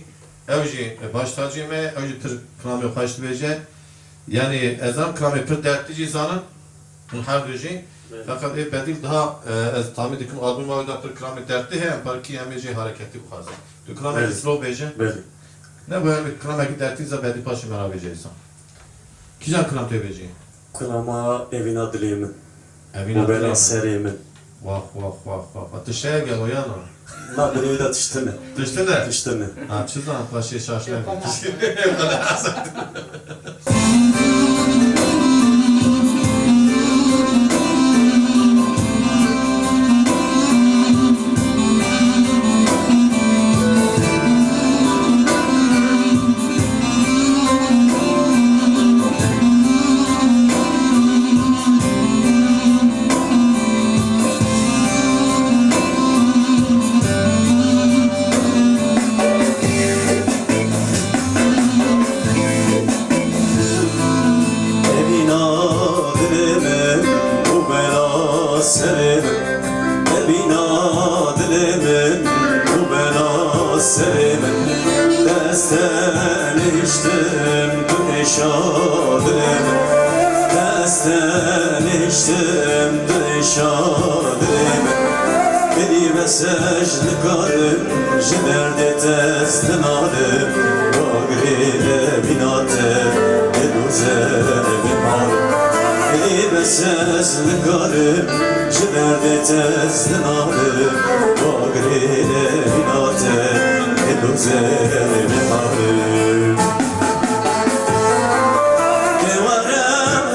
ew jî, e, baş tacî me, ew jî pir kilamê xweş dibêje. Yanî, ez zanim kilamê pir dertlî jî zanin, hûn her du jî. Belê. Feqet ê Bedîl daha, e, ez tahmîn dikim, albûma wê de pir kilamê dertlî heye, em parkî em ê jê hareketî bixwazin. Tu kilamekî Belê. slow bêje. Belê. Ne, bu em kilamekî dertlî za Bedîl paşê me ra bêje îsan. Kîjan kilam tê bêjî? Kilama Evîna dilê min. Evîna Û bela dilê min. serê min. Wah, wah, wah, wah, wah. Tişteyek e o yana. Na, binê wî de tiştin e. Tiştin e? Tiştin e. Ha, çi zan paşê şaş nebî. Tiştin e. Evîna dilê min û bela serê min. Evîna dilê min û bela serê min. Dest teniştim tu êşa dilê min. Dest teniştim tu êşa dilê min. Bêrî bes ez nikarim ji derdê te ez dinalim. Bagirê evîna te ê dozerê min malim. Ê bes ez nikarim ji derdê te ez dinalim. Bagirê evîna te ê dozerê min malim. Ê were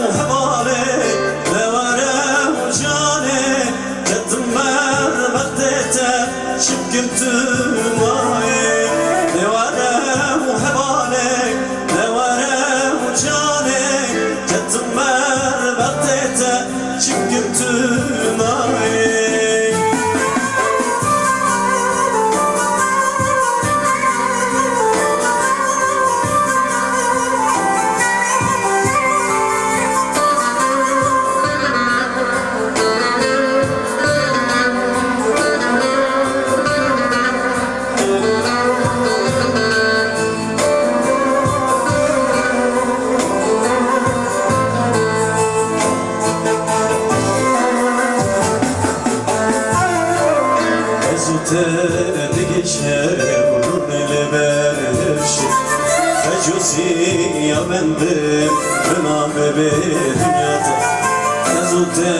û hevalê, ê were û canê, ketim ber bextê te, çimkim tu mayê. Ê were û hevalê, ê were û canê, ketim ber bextê te, çimkim tu mayê. Siya bendim, bi navê bê dinya te. Ez û te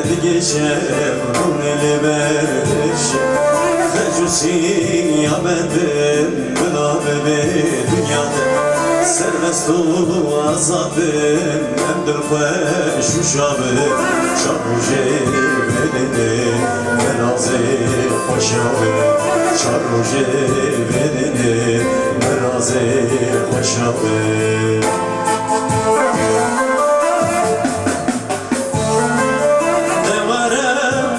digihîjim, rûnê lê berdiş. Xeç û siya bendim, bi navê bê dinya te. Serbest û azad bim, em dilxweş û şa bin. Çar rojê vê dinê, virazê xweşa bin. Çar rojê vê dinê, virazê xweşa bin. De were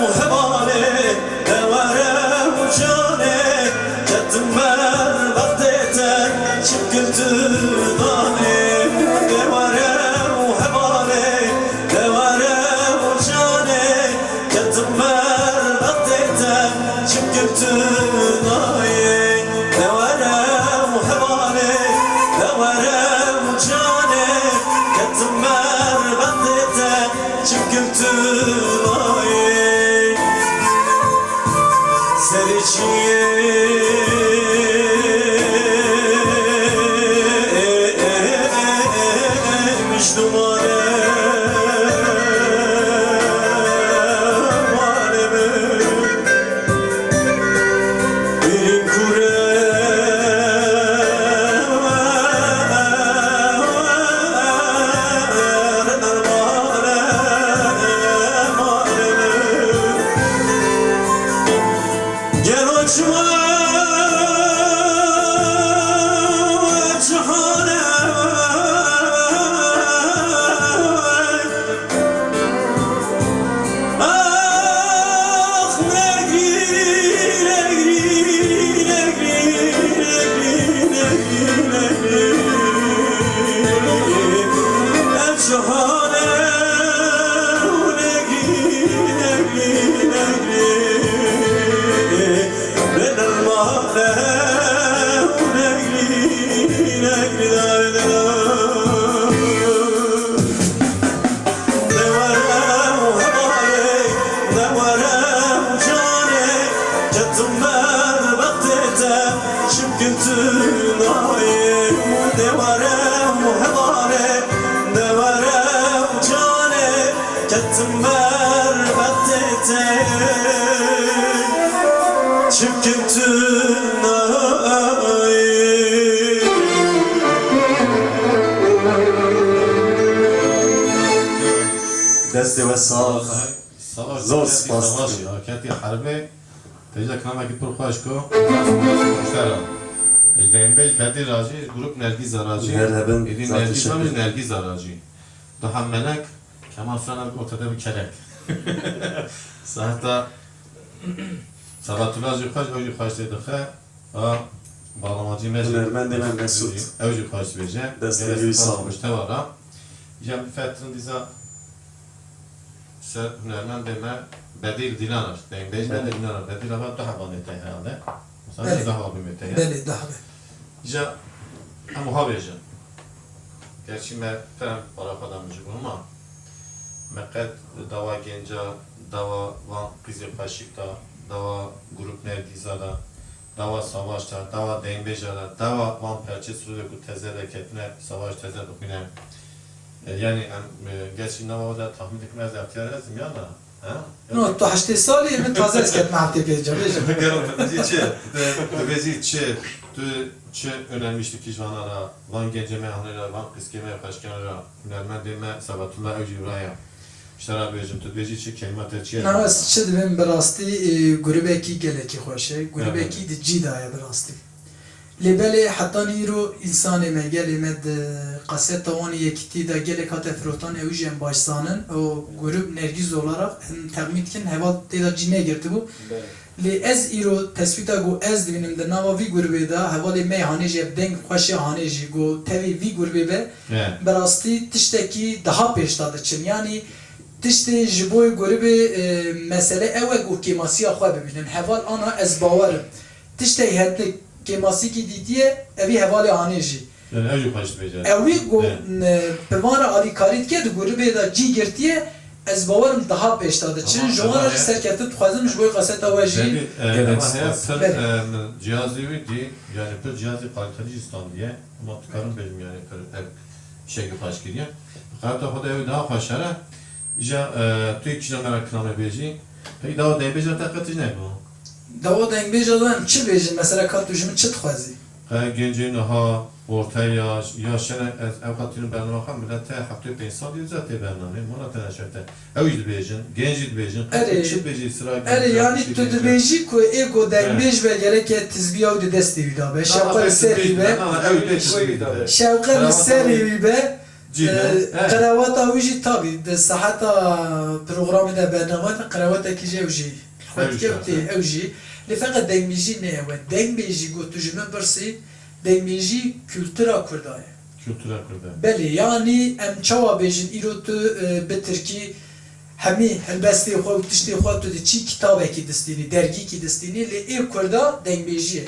û hevalê, de were û canê, ketim ber bextê te, çimkin tu danê. De were û hevalê, de were û canê, ketim ber bextê te, çimkin tu nayê. De were û hevalê, de were û canê, ketim ber bextê te, çimkin tu nayê. Serê çiyê, mişdumane, mane min. Êrîn kure, mane, mane min. Gelo çima cihane, ax, negrî, negrî, negrî, ez cihane û negrî, negrî, negrî. Bê dermane û negrî, negrî dayê de. De were û hevalê, de were û canê, ketim ber bextê te, çimkin tu nayê. De were û hevalê, de were û canê, ketim ber bextê te, çimkin tu nayê. Destê we sax. Savaş, Zor spas. Savaş ya, ketî herbê. Teyza kilamekî pir xweş ko. Ji Dembêj Bedî ra jî, grup Nergîza ra jî. Her hebin, Êdî zaf Nergîza teşekkür. Nergîza ra jî. Daha melek, Kemal Sunal ortada bir kelek. Sahta Sabatullah jî xweş, ew jî xweş tê dixe. A, bağlamacî me jî. Hunermendê me Mesut. Ew jî xweş dibêje. Destê wî sax be. Tewara. Ya bir fetrin dîsa ser hunermendê me Bedîl Dîlan, Dembêj Bedîl Dîlan. Bedîl Ava du hevalê te herhalde. Belê. Du heval bimê te ye. Belê, du heval. Ja em wiha bêjin. Gerçî me pir em para xwe da min ji bo, ma me qet dawa genca, dawa van qîzê xweşik da, dawa grup Nergîza da, dawa Savaş da, dawa Dembêja da, dawa van perçê sirûdê ku teze derketine, Savaş teze dixwîne. E, yanî em, e, gerçî nava we de tahmînek me ez extiyar ez im ya na? Ha? No, tu heştê salî, min taze ez ketime heftê pênc, bêjim. Gelo tu dibêjî çi? Tu, tu dibêjî çi? Tu çi önermişlik ji vana ra, van gencê me hanê ra, van qîzkê me xweşkan ra, hunermendê me Sabatullah ew jî vira ya. Ji te ra bêjim, tu dibêjî çi, kelîma te çi ye? Na, ez çi dibêm, bi rastî, e, grûbekî gelekî xweş e. Grûbekî Evet. di cî de ye bi rastî. Lê belê hetanî îro însanê me, gelê me di qaseta wan ê yekîtî de gelek hate firotan, ew jî em baş zanin. O grûp Nergîz olarak em texmîn dikin, heval tê de cî negirtibû. Belê. Lê ez îro teswîta ku ez dibînim di nava vî grûbê de hevalê me yê hanê jî, ev deng xweş ê hanê jî, ku tevî vî grûbê be, He. bi rastî tiştekî daha pêş de diçin. Yanî tiştê ji bo grûbê, e, mesele ew e ku kêmasiya xwe bibînin. Heval ana ez bawer im. Tiştek hetik kêmasîkî dîtiye, evî hevalê hanê jî. Yani ew jî xweş dibêje. Ewî ku, Evet. n-, bi van re alîkarî dike, di grûbê de cî girtiye, Ez bawerim daha pêş de diçin. Ama, ji wan re jî serkeftin dixwazim ji bo qaseta we jî. Gelek spas. Belê. Em, cihazê wî dî, yani pir cihazê kaliteli jî standiye. Ama dikarim bêjim yani pir ev şekil xweş kiriye. Qata xwe de ew daha xweş here. Îja, e, tu yek jî me re kiname bêjî. Peki dawa dengbêja te qet jî nebû? Dawa dengbêja de em çi bêjin? Mesela ka tu ji min çi dixwazî? Qe gencê niha, orta yaş, yaş hene, ez ew qat tînim bernama xwe, millet te heftê pênc sal yê zat tê bernamê, mala te neşerte. Ew jî dibêjin, genc jî dibêjin, qe tu çi dibêjî, sira genca, yanî tu dibêjî ku ê ku dengbêj be gereke tizbiya wî di destê wî de be, şewqe li ser wî be. Na, na, ew dê tizbî de. Şewqe li serê wî be. Cî be. Qerewata wî jî tabî di seheta programê de bernama de qerewatekî jî ew jî xwe dikewtê ew jî. Lê feqet dengbêjî ne ew e. Dengbêjî ku tu ji min pirsî, dengbêjî kultura Kurda ye. Kultura Kurda. Belê, yanî em çawa bêjin îro tu, e, bi tirkî hemî helbestê xwe û tiştê xwe tu diçî kitabekî distînî, dergîkî distînî, lê ê Kurda dengbêjî ye.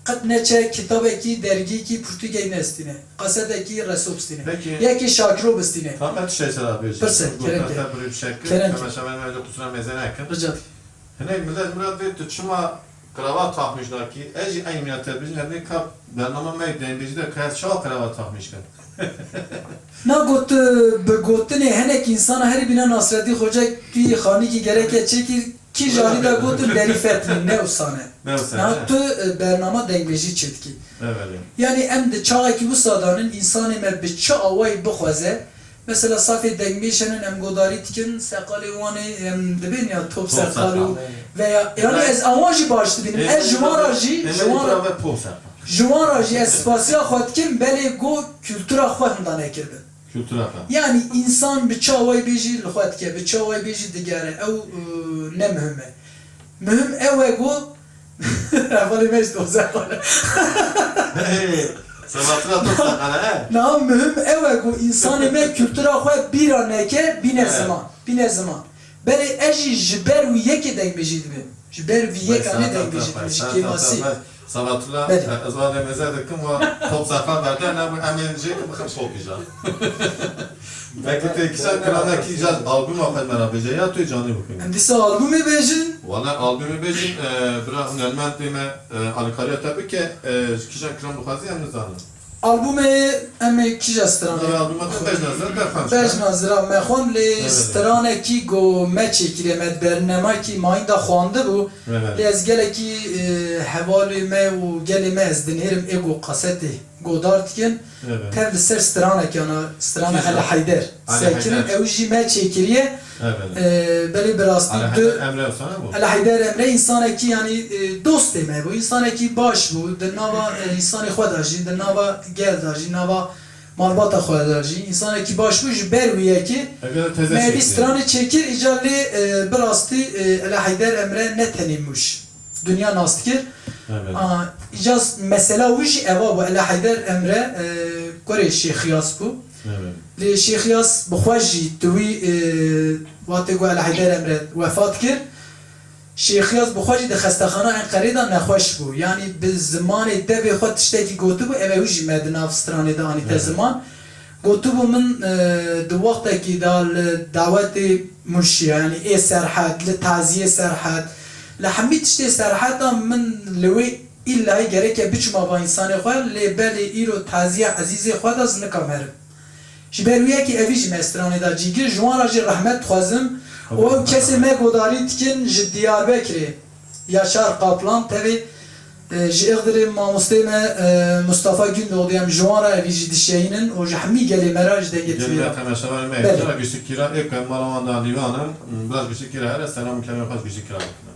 Qet neçe kitabekî, dergîkî pirtûkekî nestîne. Kasetekî reso bistîne. Peki. Yekî Şakiro bistîne. Tam ez tiştek ser bêjim. Pirse, kerem ke. Kerem ke. Temaşevanên me de qusura mêze nekin. Rica dikim. Hinek millet min re dê tu çima kravat takmîş nakî? Ez jî eynî ya te bijî, her ne ka bernama me dengbêjî de ka ez çawa kravat takmîş kim? Na got, bi gotinê hinek însana herî bîna Nasreddîn Xoca tu yê xanîkî gereke çêkî, kî ji alî de gotin derî fetinî, ne wisa ne. Ne wisa ne. Na tu, e, bernama dengbêjî çêdikî. Evet. Yanî em di çaxekî wisa danin, însanê me bi çi awayî bixwaze, mesela safê dengbêj henin, em godarî dikin, seqalê wan ê, em dibên ya top seqal û veya, yanî ez awan jî baş dibînim. Ez ji wan re jî, ji wan re, ji wan re jî ez spasiya xwe dikim, belê go kultura xwe hinda nekirdin. Kultura xwe. Yanî însan bi çi awayî bêjî li xwe dike, bi çi awayî bêjî digere, ew, e, ne muhim e. Muhim ew e ku hevalê me ji doze xwe ne. Hey, sebatira to seqale, he? Niha muhim ew e ku însanê me kultura xwe bîra neke, bîne ziman, bîne ziman. Belê ez jî ji ber wî yekê dengbêjî dibêm. Ji ber vî yekanê dengbêjî dibêm, ji kêmasî. Sabatullah, belê. E, ez wan mêze dikim, wa top seqal berde, ne bu em ê jê kim bixim top îja. Peki, te kîjan kilamekî îja albuma xwe me re bêje, ya tu canî bixwînî? Em dîsa albumê bêjin? Wala albumê bêjin, e, bira hunermendê me, e, alîkariya te bike, e, ji kîjan kilam dixwazî em nizanin. Albumê em ê kîja stran? Navê albuma te Bejna Zira me xwend. Bejna Zira me xwend, lê stranekî ku me çêkiriye, me di bernemekî mayîn de xwendibû. Evet. Lê ez gelekî, e, hevalê me û gelê me ez dinêrim ê ku kasetê godar dikin. Evet. Tev li ser stranekî ana, strana Kîja? Ele Heyder. Sekirin, ew jî me çêkiriye. Evet. E, belê bi rastî Ele Heyder Emre sana bû? Ele Heyder Emre însanekî, yanî, e, dostê me bû, însanekî baş bû, di nava, e, însanê xwe de jî, di nava gel de jî, nava malbata xwe de jî, însanekî baş bû, ji ber wî yekê me vî stranê çêkir, îcar lê, e, bi rastî, e, Ele Heyder Emre ne tenê Mûş. Dinya nas dikir. Evet. A, îca mesela wî jî eva bû, Ela Heyder Emre, e, kurê Şêx Yas bû. Evet. Lê Şêx Yas bi xwe jî di wî, e, wextê ku Ela Heyder Emre wefat kir, Şêx Yas bi xwe jî di xestexana Enqerê de nexweş bû. Yanî bi zimanê devê xwe tiştekî gotibû, ev e wî jî me di nav stranê de anîte ziman. Gotibû min, e, di wextekî de li dawetê Mûşiya, yanî ê Serhed, li taziyê Serhed, li hemî tiştê Serheda min li wê îllayî gereke biçima va însanê xwe, lê belê îro taziya ezîzê xwe de ez nikam herim. Ji ber wî yekê evî jî me stranê de cî gir, ji wan re jî rehmet dixwazim. Û ew kesê me godarî dikin ji Diyarbekirê, Yaşar Kaplan, tevê E, ji Îxdirê mamostê me, e, Mustafa Gündoğdu, em ji wan re evî jî dişeyînin û ji hemî gelê me re ji dengê Gelê me temaşevanê me, belê, kira Gişik Kira, ê ku em mala wan da lîwanin, biraz Gişik Kira here, selam û kelamê xwe ji Gişik Kira bikin.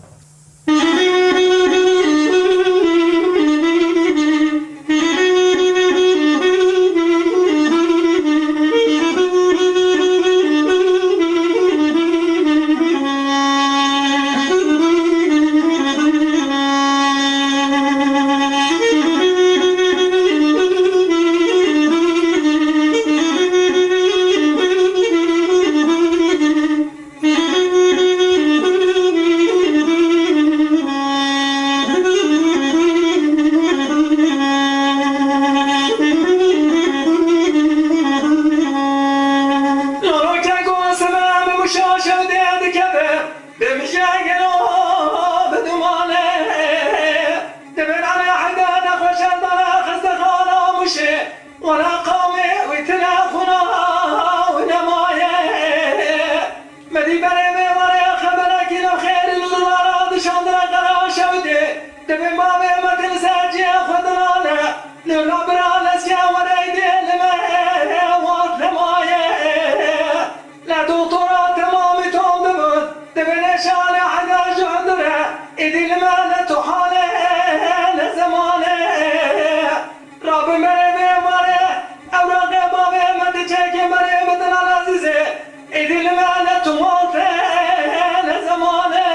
Divê bavê me til ser cihê xwe dinane, nûna bira leske were êdî li me wat nemaye. Le doktora temamî tom dibin, divê neşane heda ji hundir e, êdî li me ne tu hale, ne zemane. Rabin berê vê mare, ewraqê bavê me diçekê berê bidin Elezîzê. Êdî li me ne tu wate, ne zemane.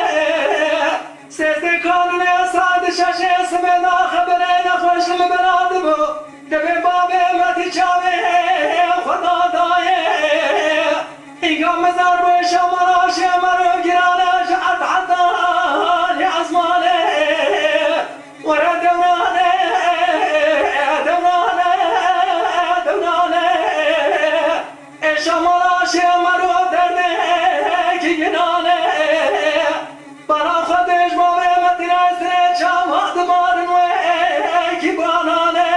Sêzdê kanûnê saet şeşê sibê da xeberê nexweş li min bela dibû. Divê bavê me ti çavê xwe dadaye. Hînga mezar bû şamala şêmer û girane ji erd heta li ezmanê. Were dewrane, dewrane, dewrane. Ê şamala şêmer û derdekî ginane. Bala xwe dêj bavê me tîne sirê çawa dibarin wê kî banane.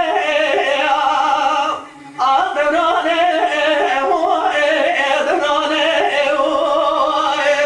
A dewrane, o, e, e, dewrane, o, e.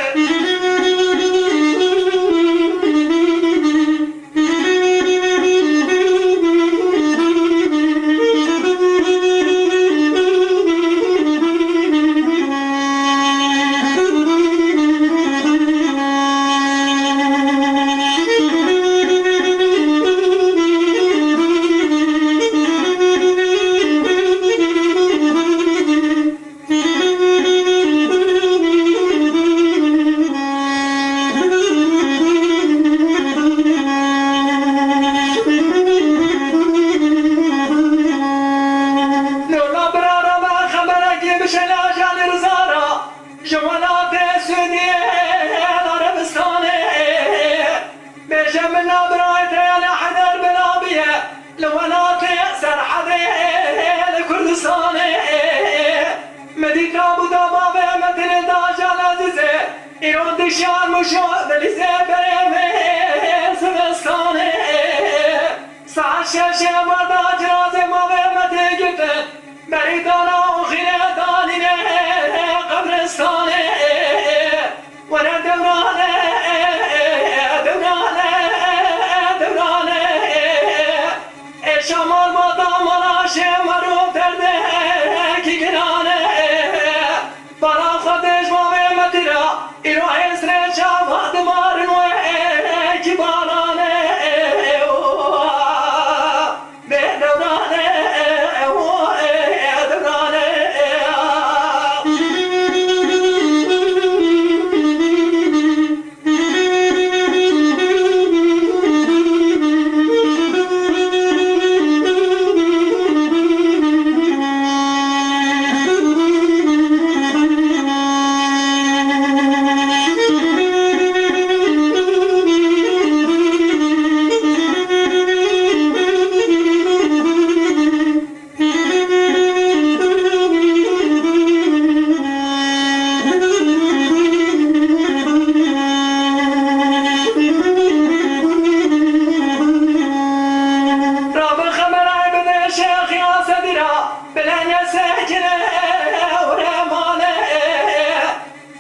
Nûna bira re me xeberekî bişêne Ajanî Riza re, ji welatê Sûdiyê Erebistanê. Bêje min na birayê te ya li Heyder bela biye, li welatê Serhedê li Kurdistanê. Me dîta bû da bavê me têne da ji Elezîzê, îro dişiyar Mûşo dilîzê berê me zivistanê. Saet şeşê eva da cirazê bavê me tê girtin, berî dana û xîrê danîne qebristanê. Were dewrane, dewrane, dewrane. Ê şamal bata mala şêmer û derdekî girane. Bala xwe dêj bavê me tira, îro hêsrê çawa dimarin wê kî banane. Bê dewrane, dewrane. Rabin xeberayê bide Şêx Yasedî ra, bile nesekine û remane.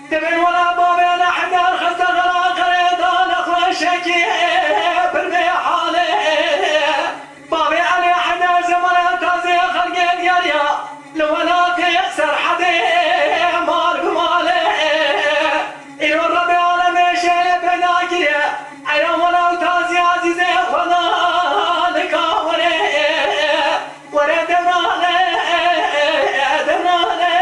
Dibên wela bavê Elî Heyder xeste xela qerê da nexweşekî pir bê halê. Bavê Elî Heyder zemanê tazê xelkê diyar ya, li welatê Serhedê mal bi malê. Îro Rebê alemê şêrê peyda kiriye, eyran wela û tazî ezîzê xwe da nika werê. Were dewrane, dewrane,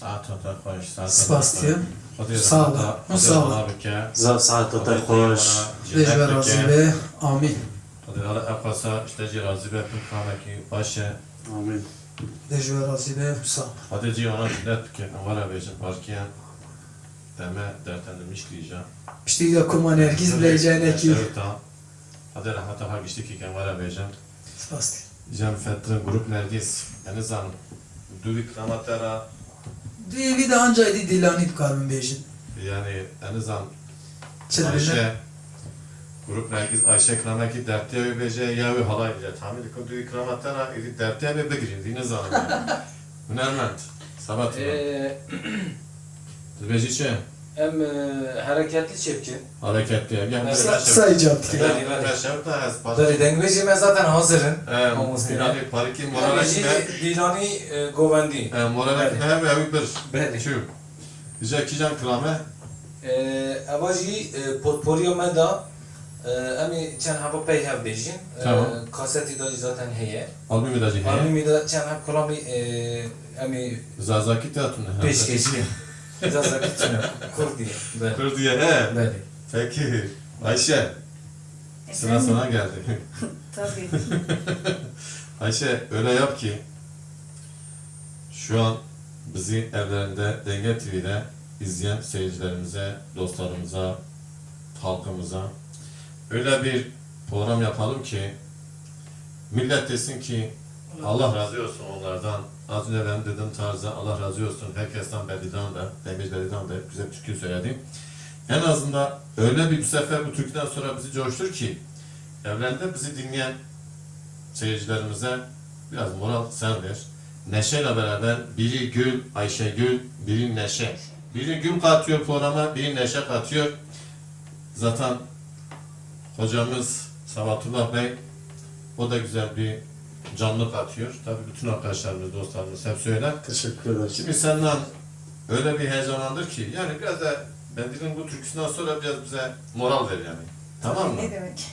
Saeta te xweş, saeta te xweş. Spas dikim. Xwedê rehmeta, Xwedê rehmeta bike. Zaf saeta te xweş. Xwedê wana cennet bike. Dê ji we razî be. Amîn. Xwedê Teala ev qasa ji te jî razî be, pir kilamekî baş e. Amîn. Dê ji we razî be. Sağ ol. Xwedê cî wana cennet bike, em were bêjin parkiyan. Deme dertendimiştî ja. Piştî de kuma Nergîz bileyce enekî. Xwedê rehmeta ha giştikî ke em were bêjin. Spas dikim. Cem Fetrin, Grup Nergîz, ez nizanim. Dû vî kilama te ra. Dû vî de anca êdî dîlanî dikarim bêjin. Yani, ez nizanim. Çi dibêje? Ayşe, Grup Nergîz, Ayşe kilamekî dertê wî bêje, ya wî halay bêje. Tahmin dikim dû vî kilama te ra êdî dertê wî bigirîn, dî nizanim yani. Hunermend, Sabahattin. Ee, Dibêjî çi? Em, e, hereketli çêbikin. Hereketli, yani. Qisa îcad dikin. Belê, belê. Belê, dengbêjê me zaten hazir in. Em, mamostê. Yani, parikî moralekî me. Dîlanî, e, govendî. Em, moralekî me, ev, ew bir. Belê. Çû. Îja kîjan kilame? E, eva jî, e, potporiya me da, e, em ê çend heba pey hev bêjin. E, tamam. Kasetî da jî zaten heye. Albumî da jî heye. Albumî da çend heb kilamî, e, em ê Zazakî te tune, ha? Pêşkêş kirin. Zazakî tune. Kurdî ye. Belê. Kurdî ye, he? Belê. Peki. Ayşe. Sıra sana geldi. Tabii. Ayşe, öyle yap ki şu an bizi evlerinde Denge T V'de izleyen seyircilerimize, dostlarımıza, halkımıza öyle bir program yapalım ki millet desin ki, Allah razı olsun onlardan. Az önce benim dediğim tarzda Allah razı olsun herkesten, Bedî'den de, Demir Bedî'den de güzel bir türkü söyledi. En azından öyle bir, bu sefer bu türküden sonra bizi coştur ki evlerinde bizi dinleyen seyircilerimize biraz moral sen ver. Neşeyle beraber biri gül, Ayşegül, biri neşe. Biri gül katıyor programa, biri neşe katıyor. Zaten hocamız Sabahatullah Bey, o da güzel bir canlı katıyor. Tabii bütün arkadaşlarımız, dostlarımız hep söyler. Teşekkür ederim. Şimdi senden öyle bir heyecanlandır ki, yani biraz da Bedî'nin bu türküsünden sonra biraz bize moral ver yani. Tamam mı? Ne demek?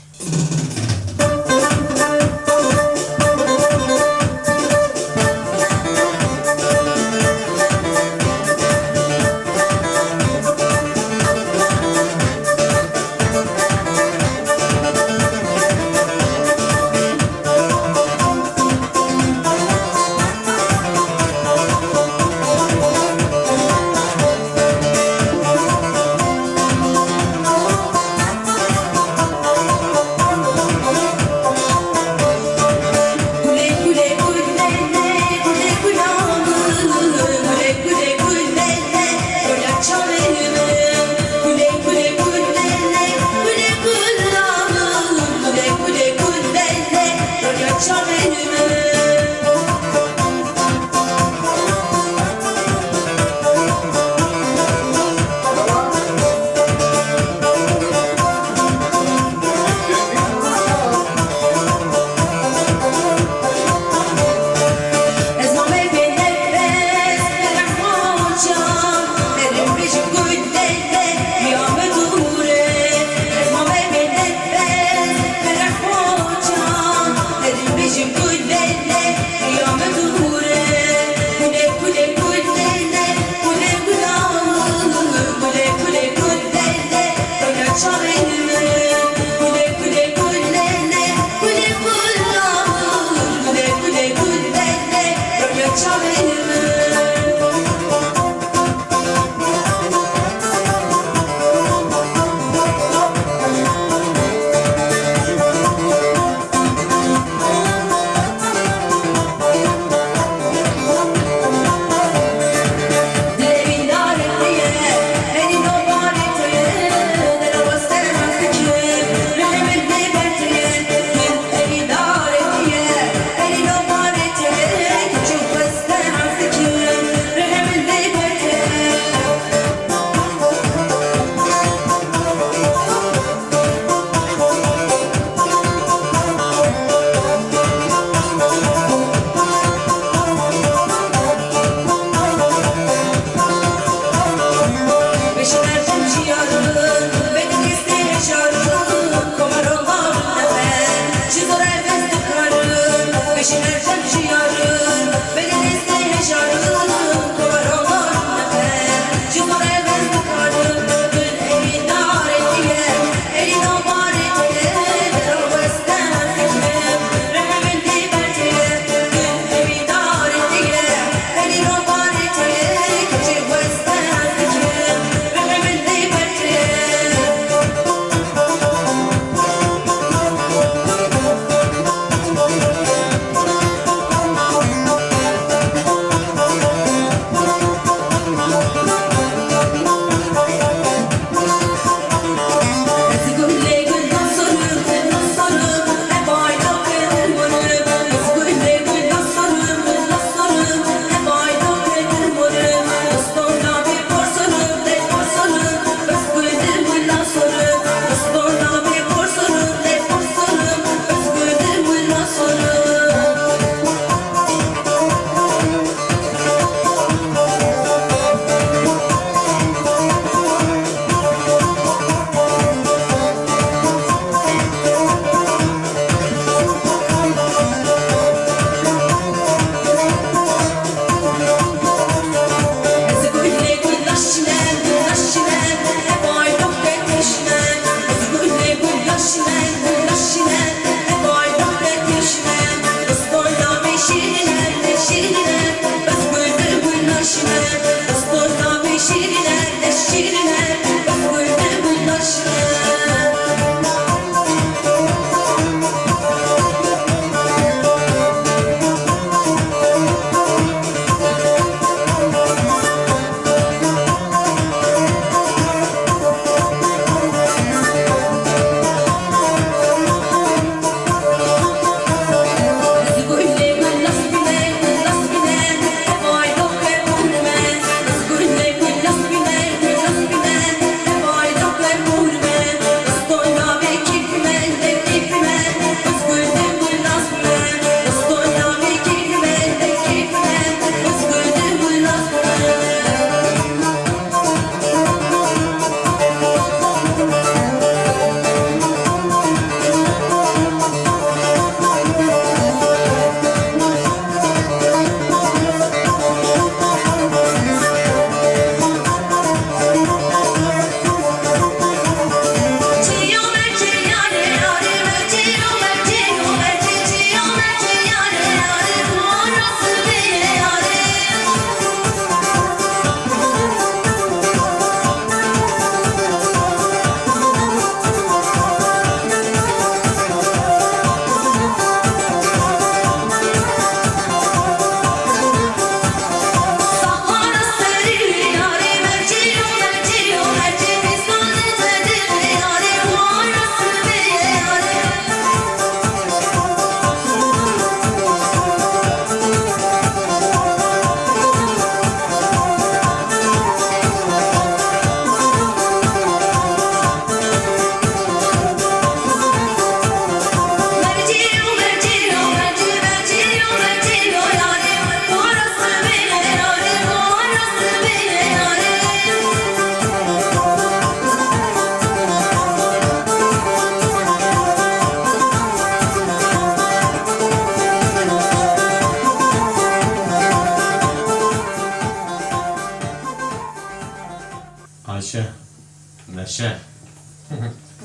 Neşe.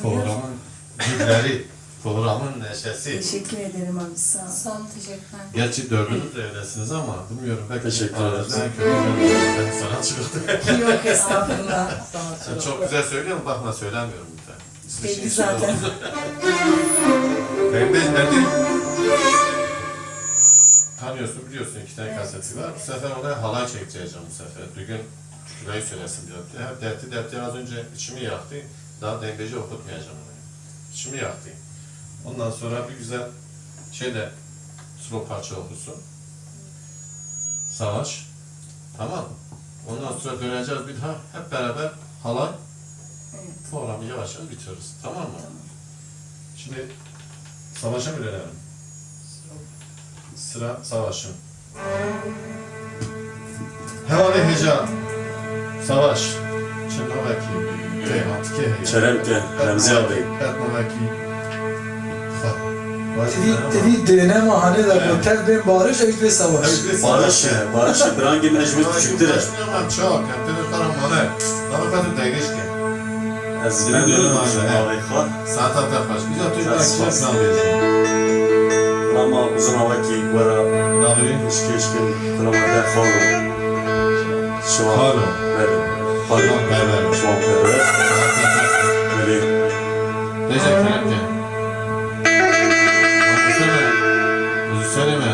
Programın gülleri, programın neşesi. Teşekkür ederim abi, sağ ol. Sağ olun, teşekkürler. Gerçi dördünüz de öylesiniz ama bilmiyorum, belki Teşekkür ederim. aranızda en kötü ben sana çıktı. Yok, estağfurullah. Sen çok güzel söylüyorsun, bakma, söylemiyorum lütfen. Sizin Belli için zaten. Ben de, ben de tanıyorsun, biliyorsun, iki tane Evet. kaseti var. Bu sefer ona halay çektireceğim bu sefer. Düğün türküleri söylesin diye. Hep dertli dertli, az önce içimi yaktı. Daha dengeci okutmayacağım onu. İçimi yaktı. Ondan sonra bir güzel şeyle slow parça okusun. Savaş. Tamam. Ondan sonra döneceğiz bir daha. Hep beraber halay Evet. programı yavaş yavaş bitiririz. Tamam mı? Tamam. Şimdi Savaş'a mı dönelim? Sıra Savaş'ın. Hevalê hêja Savaş. Çend navekî rêmantikê heye. Kerem ke, Remzi abi. Qet navekî xwe. Tevî, tevî dêne ma hanê de Evet. ku tev bên Barış, ew jî bê Savaş. Ew jî bê Savaş. Barış e, Barış e. Bi rengê min ji min Navekî küçüktir e. Barış ne, em çawa kem, têne xwe re mane. Dama xwe tu degêş ke. Ez Ben gine dönüm dönüm abi, abi, he. abi, xwe. Saeta te xweş. Îca tu Kes belki xwest. Çend navê jî. Lama uzun hava ki wera Navê? Eşke eşke. Lama de Xalo. Şivan. Xalo. Bele. Xalo. Şivan Perver. Şivan Perver. Saeta te xweş. Bele. Neyse, kerem ke. Söyle. Söyleme.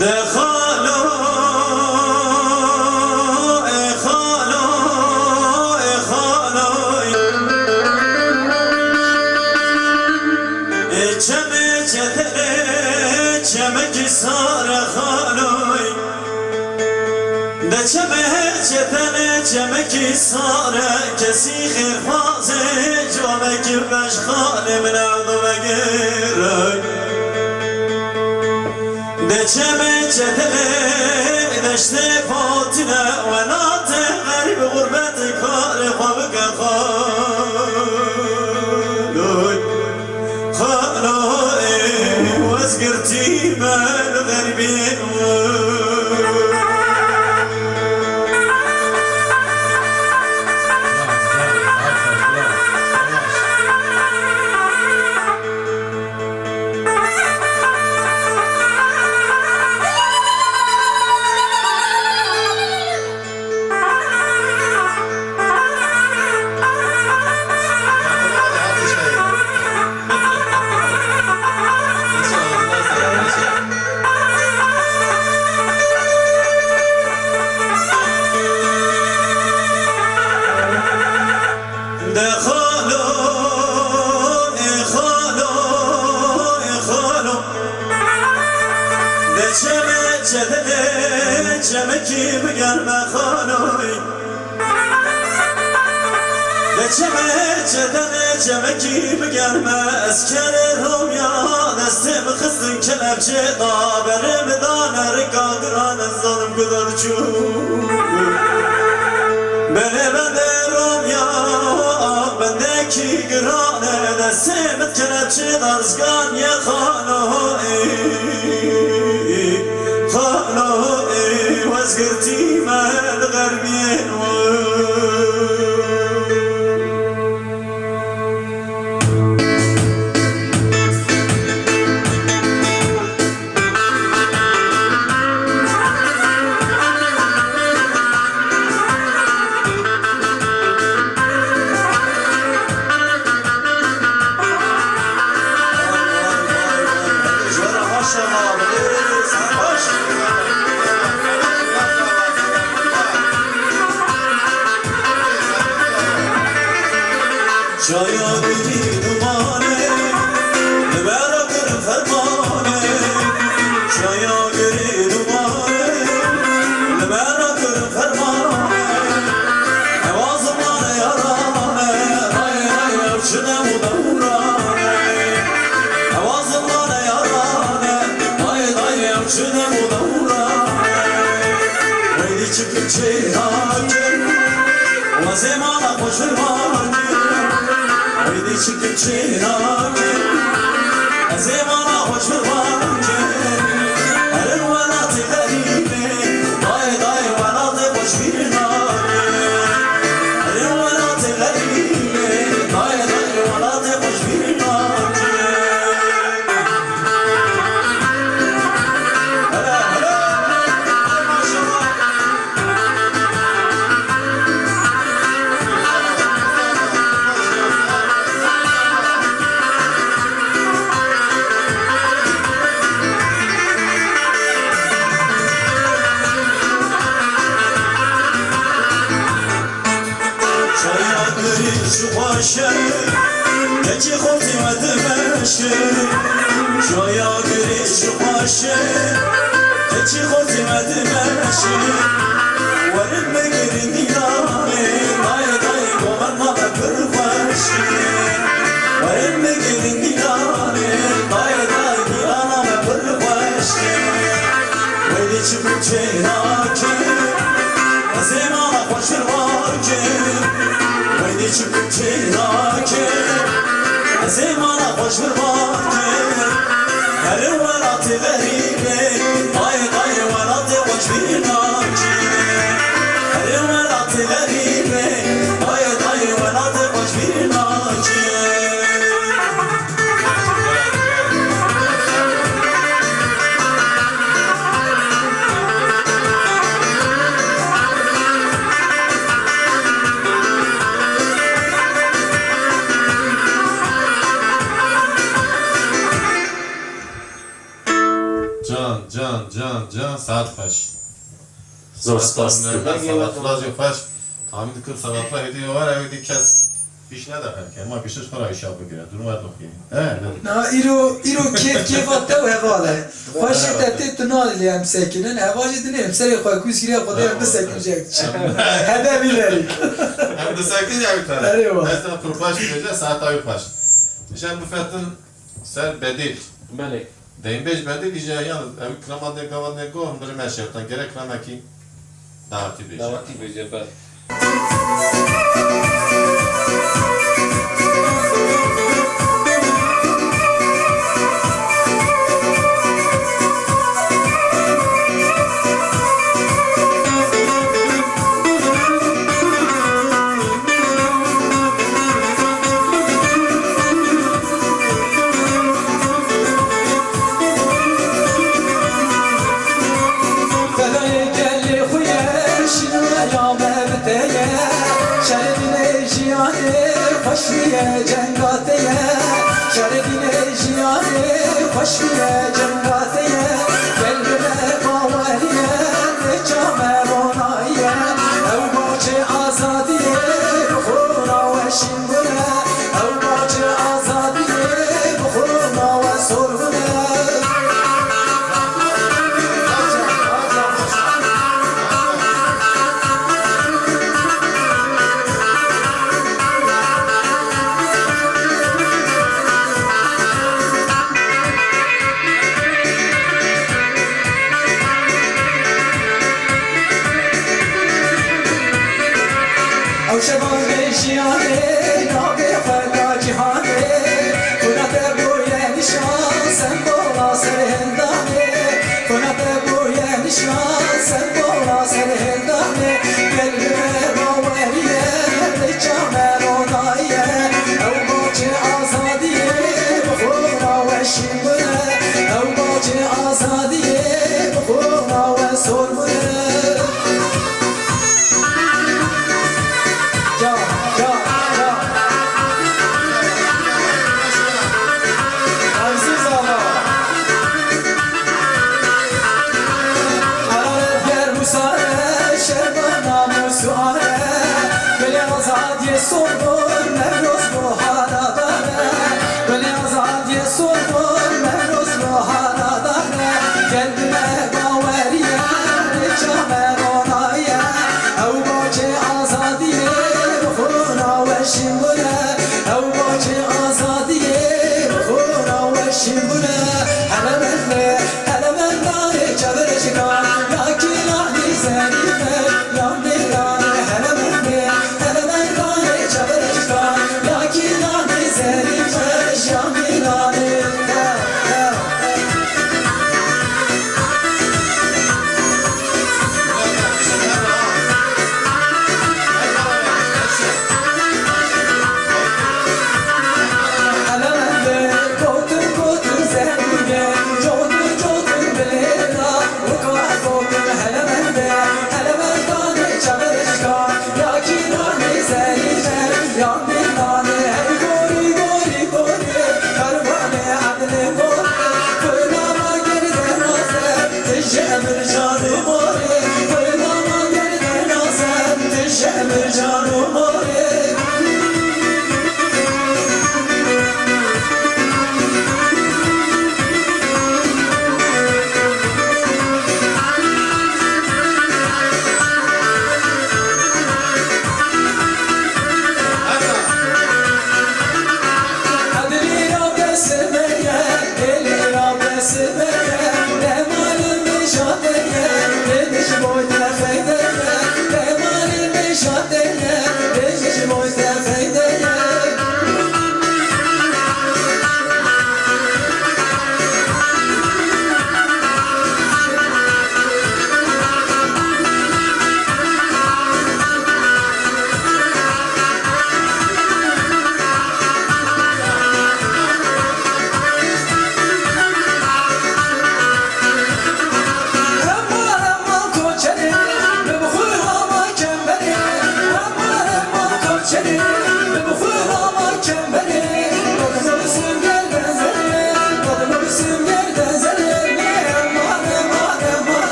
De xalo, ê xalo, ê xalo. Ê çemê çetele, çemekî sare xalo. De çemê çetele, çemekî sare, kesî xêrxwazê, civamekî beş xalê min ew do vegere. De çemê çetele, deştê Fatîne, welatê xerîb, xurbetê karê xwe bike xaloy. Xalo, ê wezgirtî me li xerîbê we. De xalo, ê xalo, ê xalo. De çemê çetele, çemekî bigerme xaloy. De çemê çetele, çemekî bigerme, ez kerê Romya, destê min xistin kelepçê da, berê min dane rika giran, ez zanim ku da diçû. Belê bendê Romya, bendekî giran e, destê min kelepçê da, rizgan ye xalo, ê, xalo, ê, wezgirtî me li xeribiyên we. Çaya girî dumanê, li me re kirin fermanê. Çaya girî dumanê, Çi dem û dewran e, weydî çikim çê nakim, wezê mala xwe ji vir nakim. Weydî çikim çê nakim, ez ê mala xwe ji vir nakim. Herin welatê xerîbê, dayê dayê welatê xwe ji bîr nakim. Herin welatê xerîbê, dayê dayê welatê xwe ji bîr nakim. Çaya girê çi xweş e, keçê xortê me dimeşe. Çaya girê çi xweş e, keçê xortê me dimeşe. Werin bigirin dîlanê, dayê dayê govenda me pir xweş e. Werin bigirin dîlanê, dayê dayê dîlana me pir xweş e. Weydî çikim çê nake, ez ê mala xwe ji vir nake. Weydî çikim çê nake, ez ê mala xwe ji vir nake. Herin welatê xerîbê, dayê dayê welatê xwe ji vir nake. Herin welatê xerîbê, dayê dayê welatê xwe ji vir nake. Can, can, can, can, saet xweş. Zor spas dikim. Salatlar jî xweş. Tahmin dikim salatlar hêdî were, hêdî kes pîş nede xelkê. Ema pîşiş xwe re îşa bigire. Durum her doxî. He, ne? Na, îro, îro kêf kêfa te û heval e. Xweşê te tê tu nalê lê em sekinin. Heval jî dinê em serê xwe kûz kiriye, Xwedê em bisekinecek. Hede vî derî. Em disekin ya wî tane. Erê wa. Ez te pir xweş dibêje, saeta wî xweş. Dişen bifetin ser bedîl. Belê. Deynbêj bedîl îje yan ew kirema dê gava dê go, em birime şeftan gerek kiramekî dawetî bêje. Dawetî bêje, belê. Fedayê gelê xwe ye, şînaya me bi te ye. Şerê dînê jiyanê xweşiye cenga te ye. Şerê dînê jiyanê xweşiye cenga te ye. Gel bi me baweriye, rêça me ronayî ye. Ew bawçê azadiyê bi xwe nawe şîn bûne. Ew bawçê azadiyê bi xwe nawe sor bûne. Ew şevan ê jiyanê navê xwe da cîhanê. Xwîna te bûye nîşan, sembola serhildanê. Xwîna te bûye nîşan, sembola serhildanê. Gel bi me baweriye, rêça me ronayî ye. Ew bawçê azadiyê bi xwe nawe şîn bûne. Ew bawçê azadiyê bi xwe nawe sor bûne. Can, can, can. Azîz Axa. Hararet germ û sare, şerba namûs û are. Belê azadiyê sor bûn, Newroz buhara dane. Belê azadiyê sor bûn, Newroz buhara dane. Gel bi me baweriye, rêça me ronayî ye. Ew bawçê azadiyê bi xwe nawe şîn bûne. Ew bawçê azadiyê bi xwe nawe şîn bûne. Hele mende, hele mendane,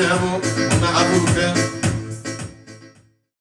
Hemû